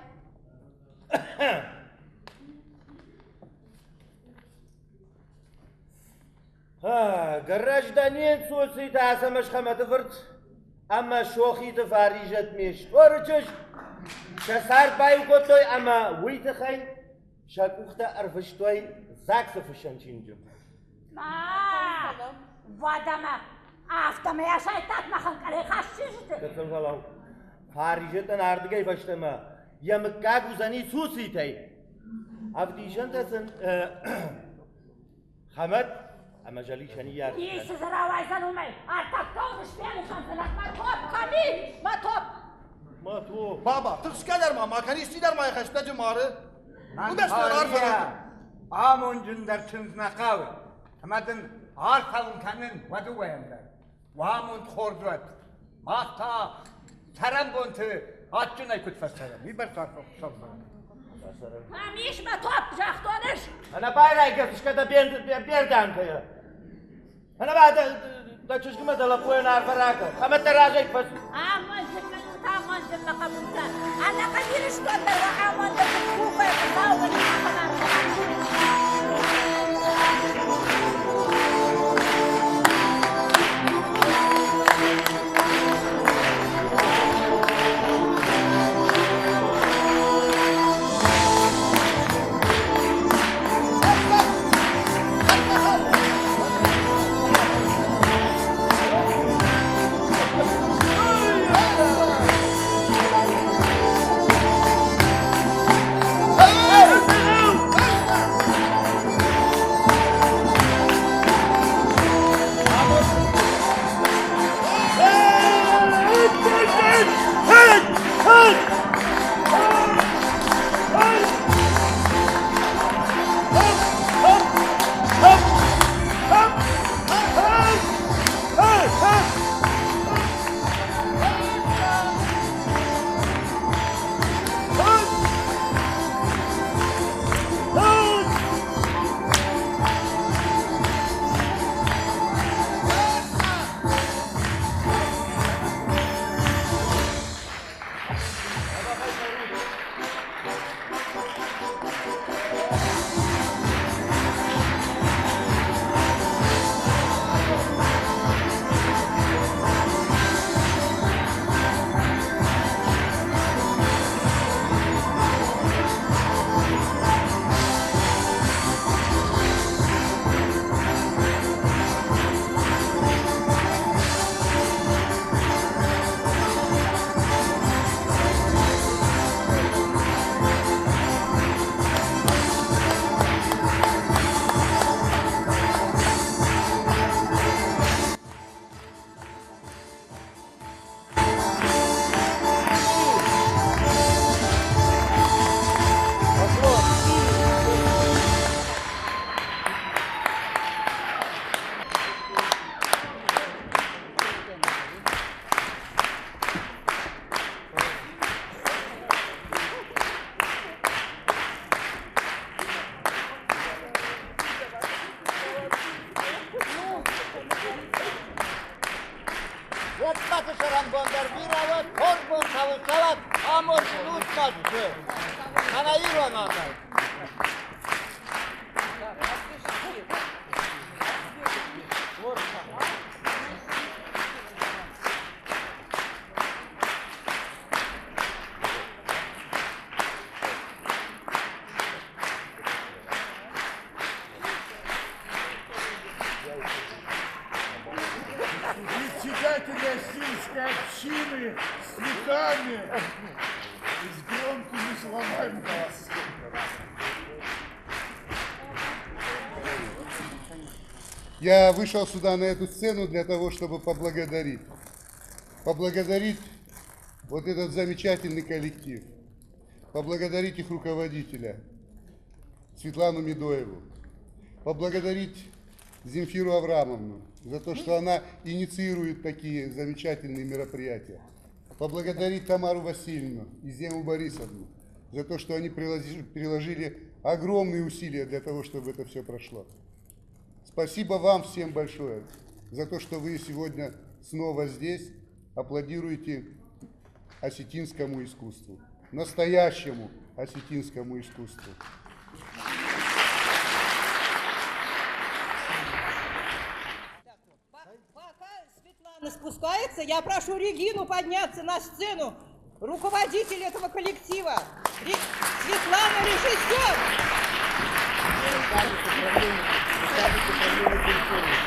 Гражданин Цоциты Ацӕмӕз Хӕмӕты фырт ӕмӕ Сохиты Фаризӕт ме сторы чызг сӕ цард баиу кодтой ӕмӕ уый тыххӕй сӕ къухтӕ ӕрфыстой ЗАГС-ы фыссӕн чиныджы. Уӕдӕмӕ афтӕмӕй асайдтат махӕн къӕлӕй хаст чызджыты. Фӕлӕу. Фаризӕтӕн ардыгӕй фӕстӕмӕ йӕ мыггаг уыдзӕни Цуцитӕй. Ӕвдисӕнтӕ сын Хӕмӕт ӕмӕ Зӕлисӕн ныййарджытӕ. Ницы дзы рауайдзӕн уымӕй. Ӕртӕккӕ сфенын кӕндзынӕ. Мӕ топ кӕм и? Мӕ топ! Мӕ топ! Баба, тыхсгӕ дӕр ма ма кӕн, исчи дӕр ма йӕ хӕстӕджы мары. Уыдӕттӕ арфӕ ракӕн. Амонджындӕр чындз нӕ хъӕуы. Ӕмӕ дын арфӕ уын кӕнын уӕ дыууӕйӕн дӕр. Уӕ амонд хорз уӕд. Мах та цӕрӕнбонты адджынӕй куыд фӕцӕрӕм, уый бӕрц арфӕ Хуыцау Кӕм ис мӕ топп, загътон ӕз. Ӕнӕбайрайгӕ фысгӕ дӕ берданкӕйӕ. Ӕнӕба дӕ чызгмӕ дӕ лӕппуйӕн арфӕ ракӕ. Ӕмӕ дӕ разӕй фӕс. Амонд кӕнут, амонд мӕ хъӕбултӕ. Ӕнӕхъӕн Ирыстон дӕр уӕ амондӕн кувӕ Хуыцау уын ахӕм арфӕ надо. Председатель Осинской общины с цветами и с громкими словами. Я вышел сюда на эту сцену для того, чтобы поблагодарить. Поблагодарить вот этот замечательный коллектив. Поблагодарить их руководителя Светлану Медоеву. Поблагодарить Земфиру Аврамовну за то, что она инициирует такие замечательные мероприятия. Поблагодарить Тамару Васильевну и Зему Борисовну за то, что они приложили огромные усилия для того, чтобы это все прошло. Спасибо вам всем большое за то, что вы сегодня снова здесь аплодируете осетинскому искусству, настоящему осетинскому искусству. Светлана спускается, я прошу Регину подняться на сцену, руководитель этого коллектива. Светлана режиссер.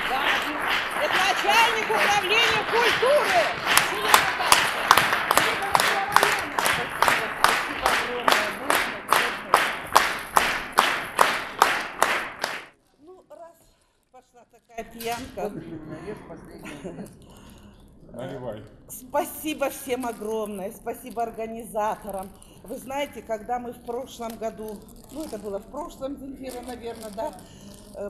Да, это начальник управления культуры. Ну, раз пошла такая пьянка. Наливай. Спасибо всем огромное, спасибо организаторам. Вы знаете, когда мы в прошлом году, ну это было в прошлом, Земфира, наверное, да,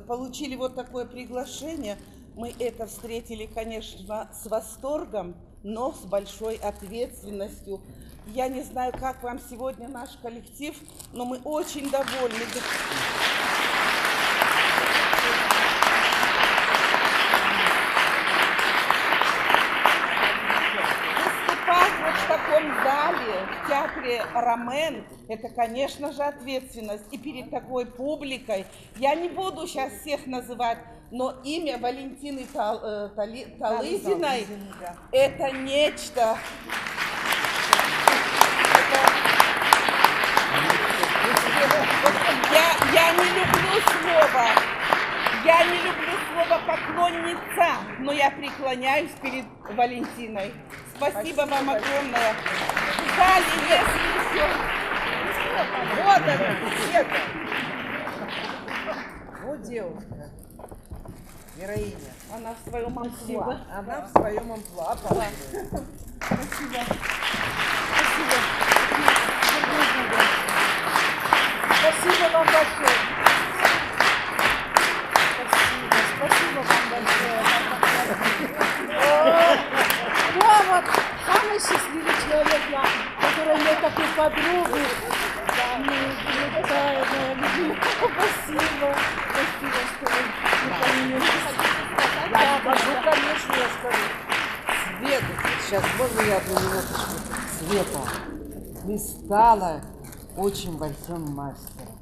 получили вот такое приглашение, мы это встретили, конечно, с восторгом, но с большой ответственностью. Я не знаю, как вам сегодня наш коллектив, но мы очень довольны. Выступать вот в таком зале, в театре «Ромен», это, конечно же, ответственность. И перед такой публикой, я не буду сейчас всех называть, но имя Валентины Талызиной – это нечто. Я не люблю слово, я не люблю слово поклонница, но я преклоняюсь перед Валентиной. Спасибо вам огромное. В зале, если еще... Вот она, Света. Вот девушка, героиня. Она в своем амплуа. Она в своем амплуа. Спасибо. Спасибо. Спасибо вам большое. Спасибо, спасибо вам большое. Я вот самый счастливый человек, я, который имеет такую подругу. Спасибо, спасибо, что вы не поменялись. Я скажу, конечно, я скажу. Света, сейчас можно я одну минуточку? Света, ты стала очень большим мастером.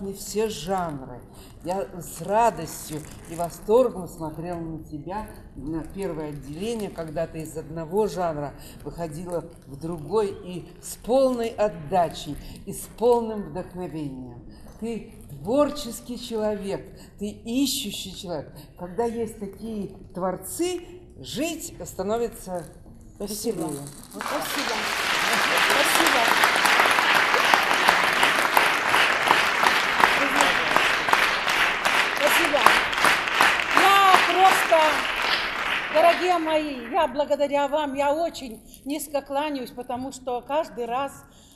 Не все жанры. Я с радостью и восторгом смотрела на тебя на первое отделение, когда ты из одного жанра выходила в другой и с полной отдачей, и с полным вдохновением. Ты творческий человек, ты ищущий человек. Когда есть такие творцы, жить становится веселее. Спасибо. Спасибо. Спасибо. Я просто, дорогие мои, я благодаря вам, я очень низко кланяюсь, потому что каждый раз,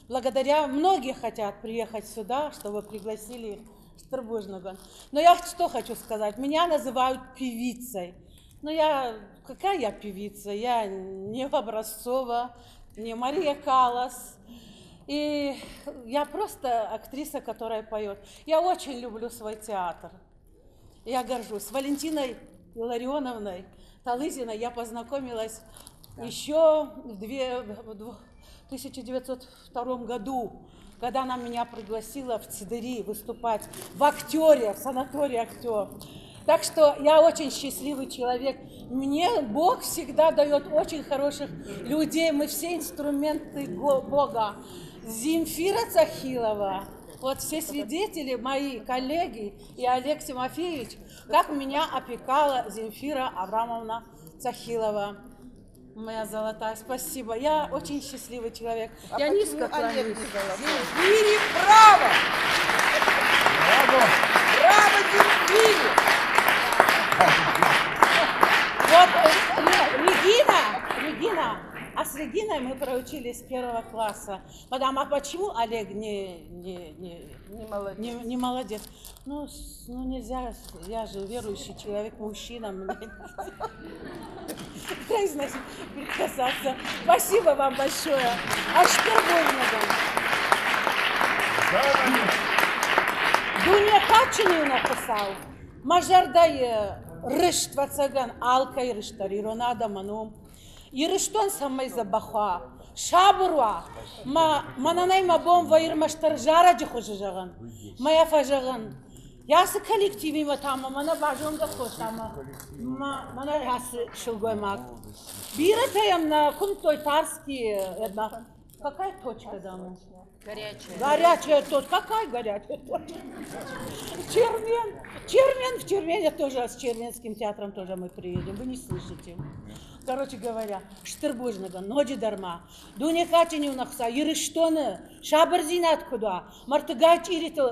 благодаря, многие хотят приехать сюда, чтобы пригласили их в Штырбужнаган. Но я что хочу сказать, меня называют певицей. Но я, какая я певица? Я не Образцова, не Мария Каллас. И я просто актриса, которая поет. Я очень люблю свой театр. Я горжусь. С Валентиной Илларионовной Талызиной я познакомилась еще в 1902 году. когда она меня пригласила в Цидыри выступать в актере, в санатории актер. Так что я очень счастливый человек. Мне Бог всегда дает очень хороших людей. Мы все инструменты Бога. Земфира Цахилова, вот все свидетели, мои коллеги и Олег Тимофеевич, как меня опекала Земфира Аврамовна Цахилова. Моя золотая, спасибо. Я очень счастливый человек. А я почему низко Олег кланяюсь. не золотой? Земфире браво! Браво! Браво, Земфире! Вот, Регина, Регина, а с Региной мы проучились с первого класса. Мадам, а почему Олег не, не, не, не молодец? Не, не молодец? Ну, ну, нельзя, я же верующий человек, мужчина, мне произносить, прикасаться. Спасибо вам большое. А что больно Дуня Качину написал. Мӕ зӕрдӕйы рыст, ӕвӕццӕгӕн, алкӕй рыст дӕр ирон адӕмӕн у. Ирыстон цӕмӕй дзӕбӕх уа, сабыр уа, мӕ мӕнӕн мӕ бон вӕййы ӕрмӕстдӕр зарӕджы хуызы зӕгъын, мӕ йӕ фӕзӕгъын. Ацы коллективимӕ та мӕ мӕнӕ базонгӕ кодта мӕ мӕнӕ ацы сылгоймаг. Бирӕтӕ йӕм нӕ куымдтой Тарскийы Какая точка там? Горячая. Горячая точка. Какая горячая точка? Чермен. Чермен. В Чермене тоже, с Черменским театром тоже мы приедем. Вы не слышите. Короче говоря, стыр бузныг, ноджыдӕр ма. Дуне кадджын у Хуыцау, Ирыстоны сабырдзинад куыд уа, мӕрдтыгай чъиритыл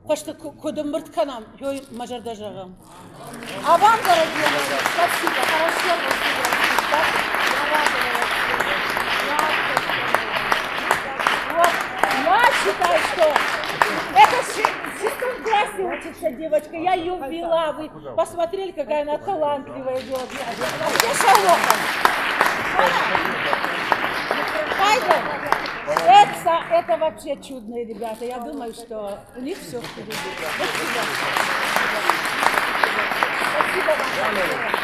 фӕсте куыд ӕмбырд кӕнӕм, уый мӕ зӕрдӕ зӕгъы. А вам, дорогие мои, спасибо, хорошо вы Я рада Вот, я считаю, что это в шестом классе учится девочка, я ее ввела, вы посмотрели, какая она талантливая девочка. Где Шалоха? Хайда! Это, это вообще чудные ребята. Я думаю, что у них все впереди. Спасибо. Спасибо вам.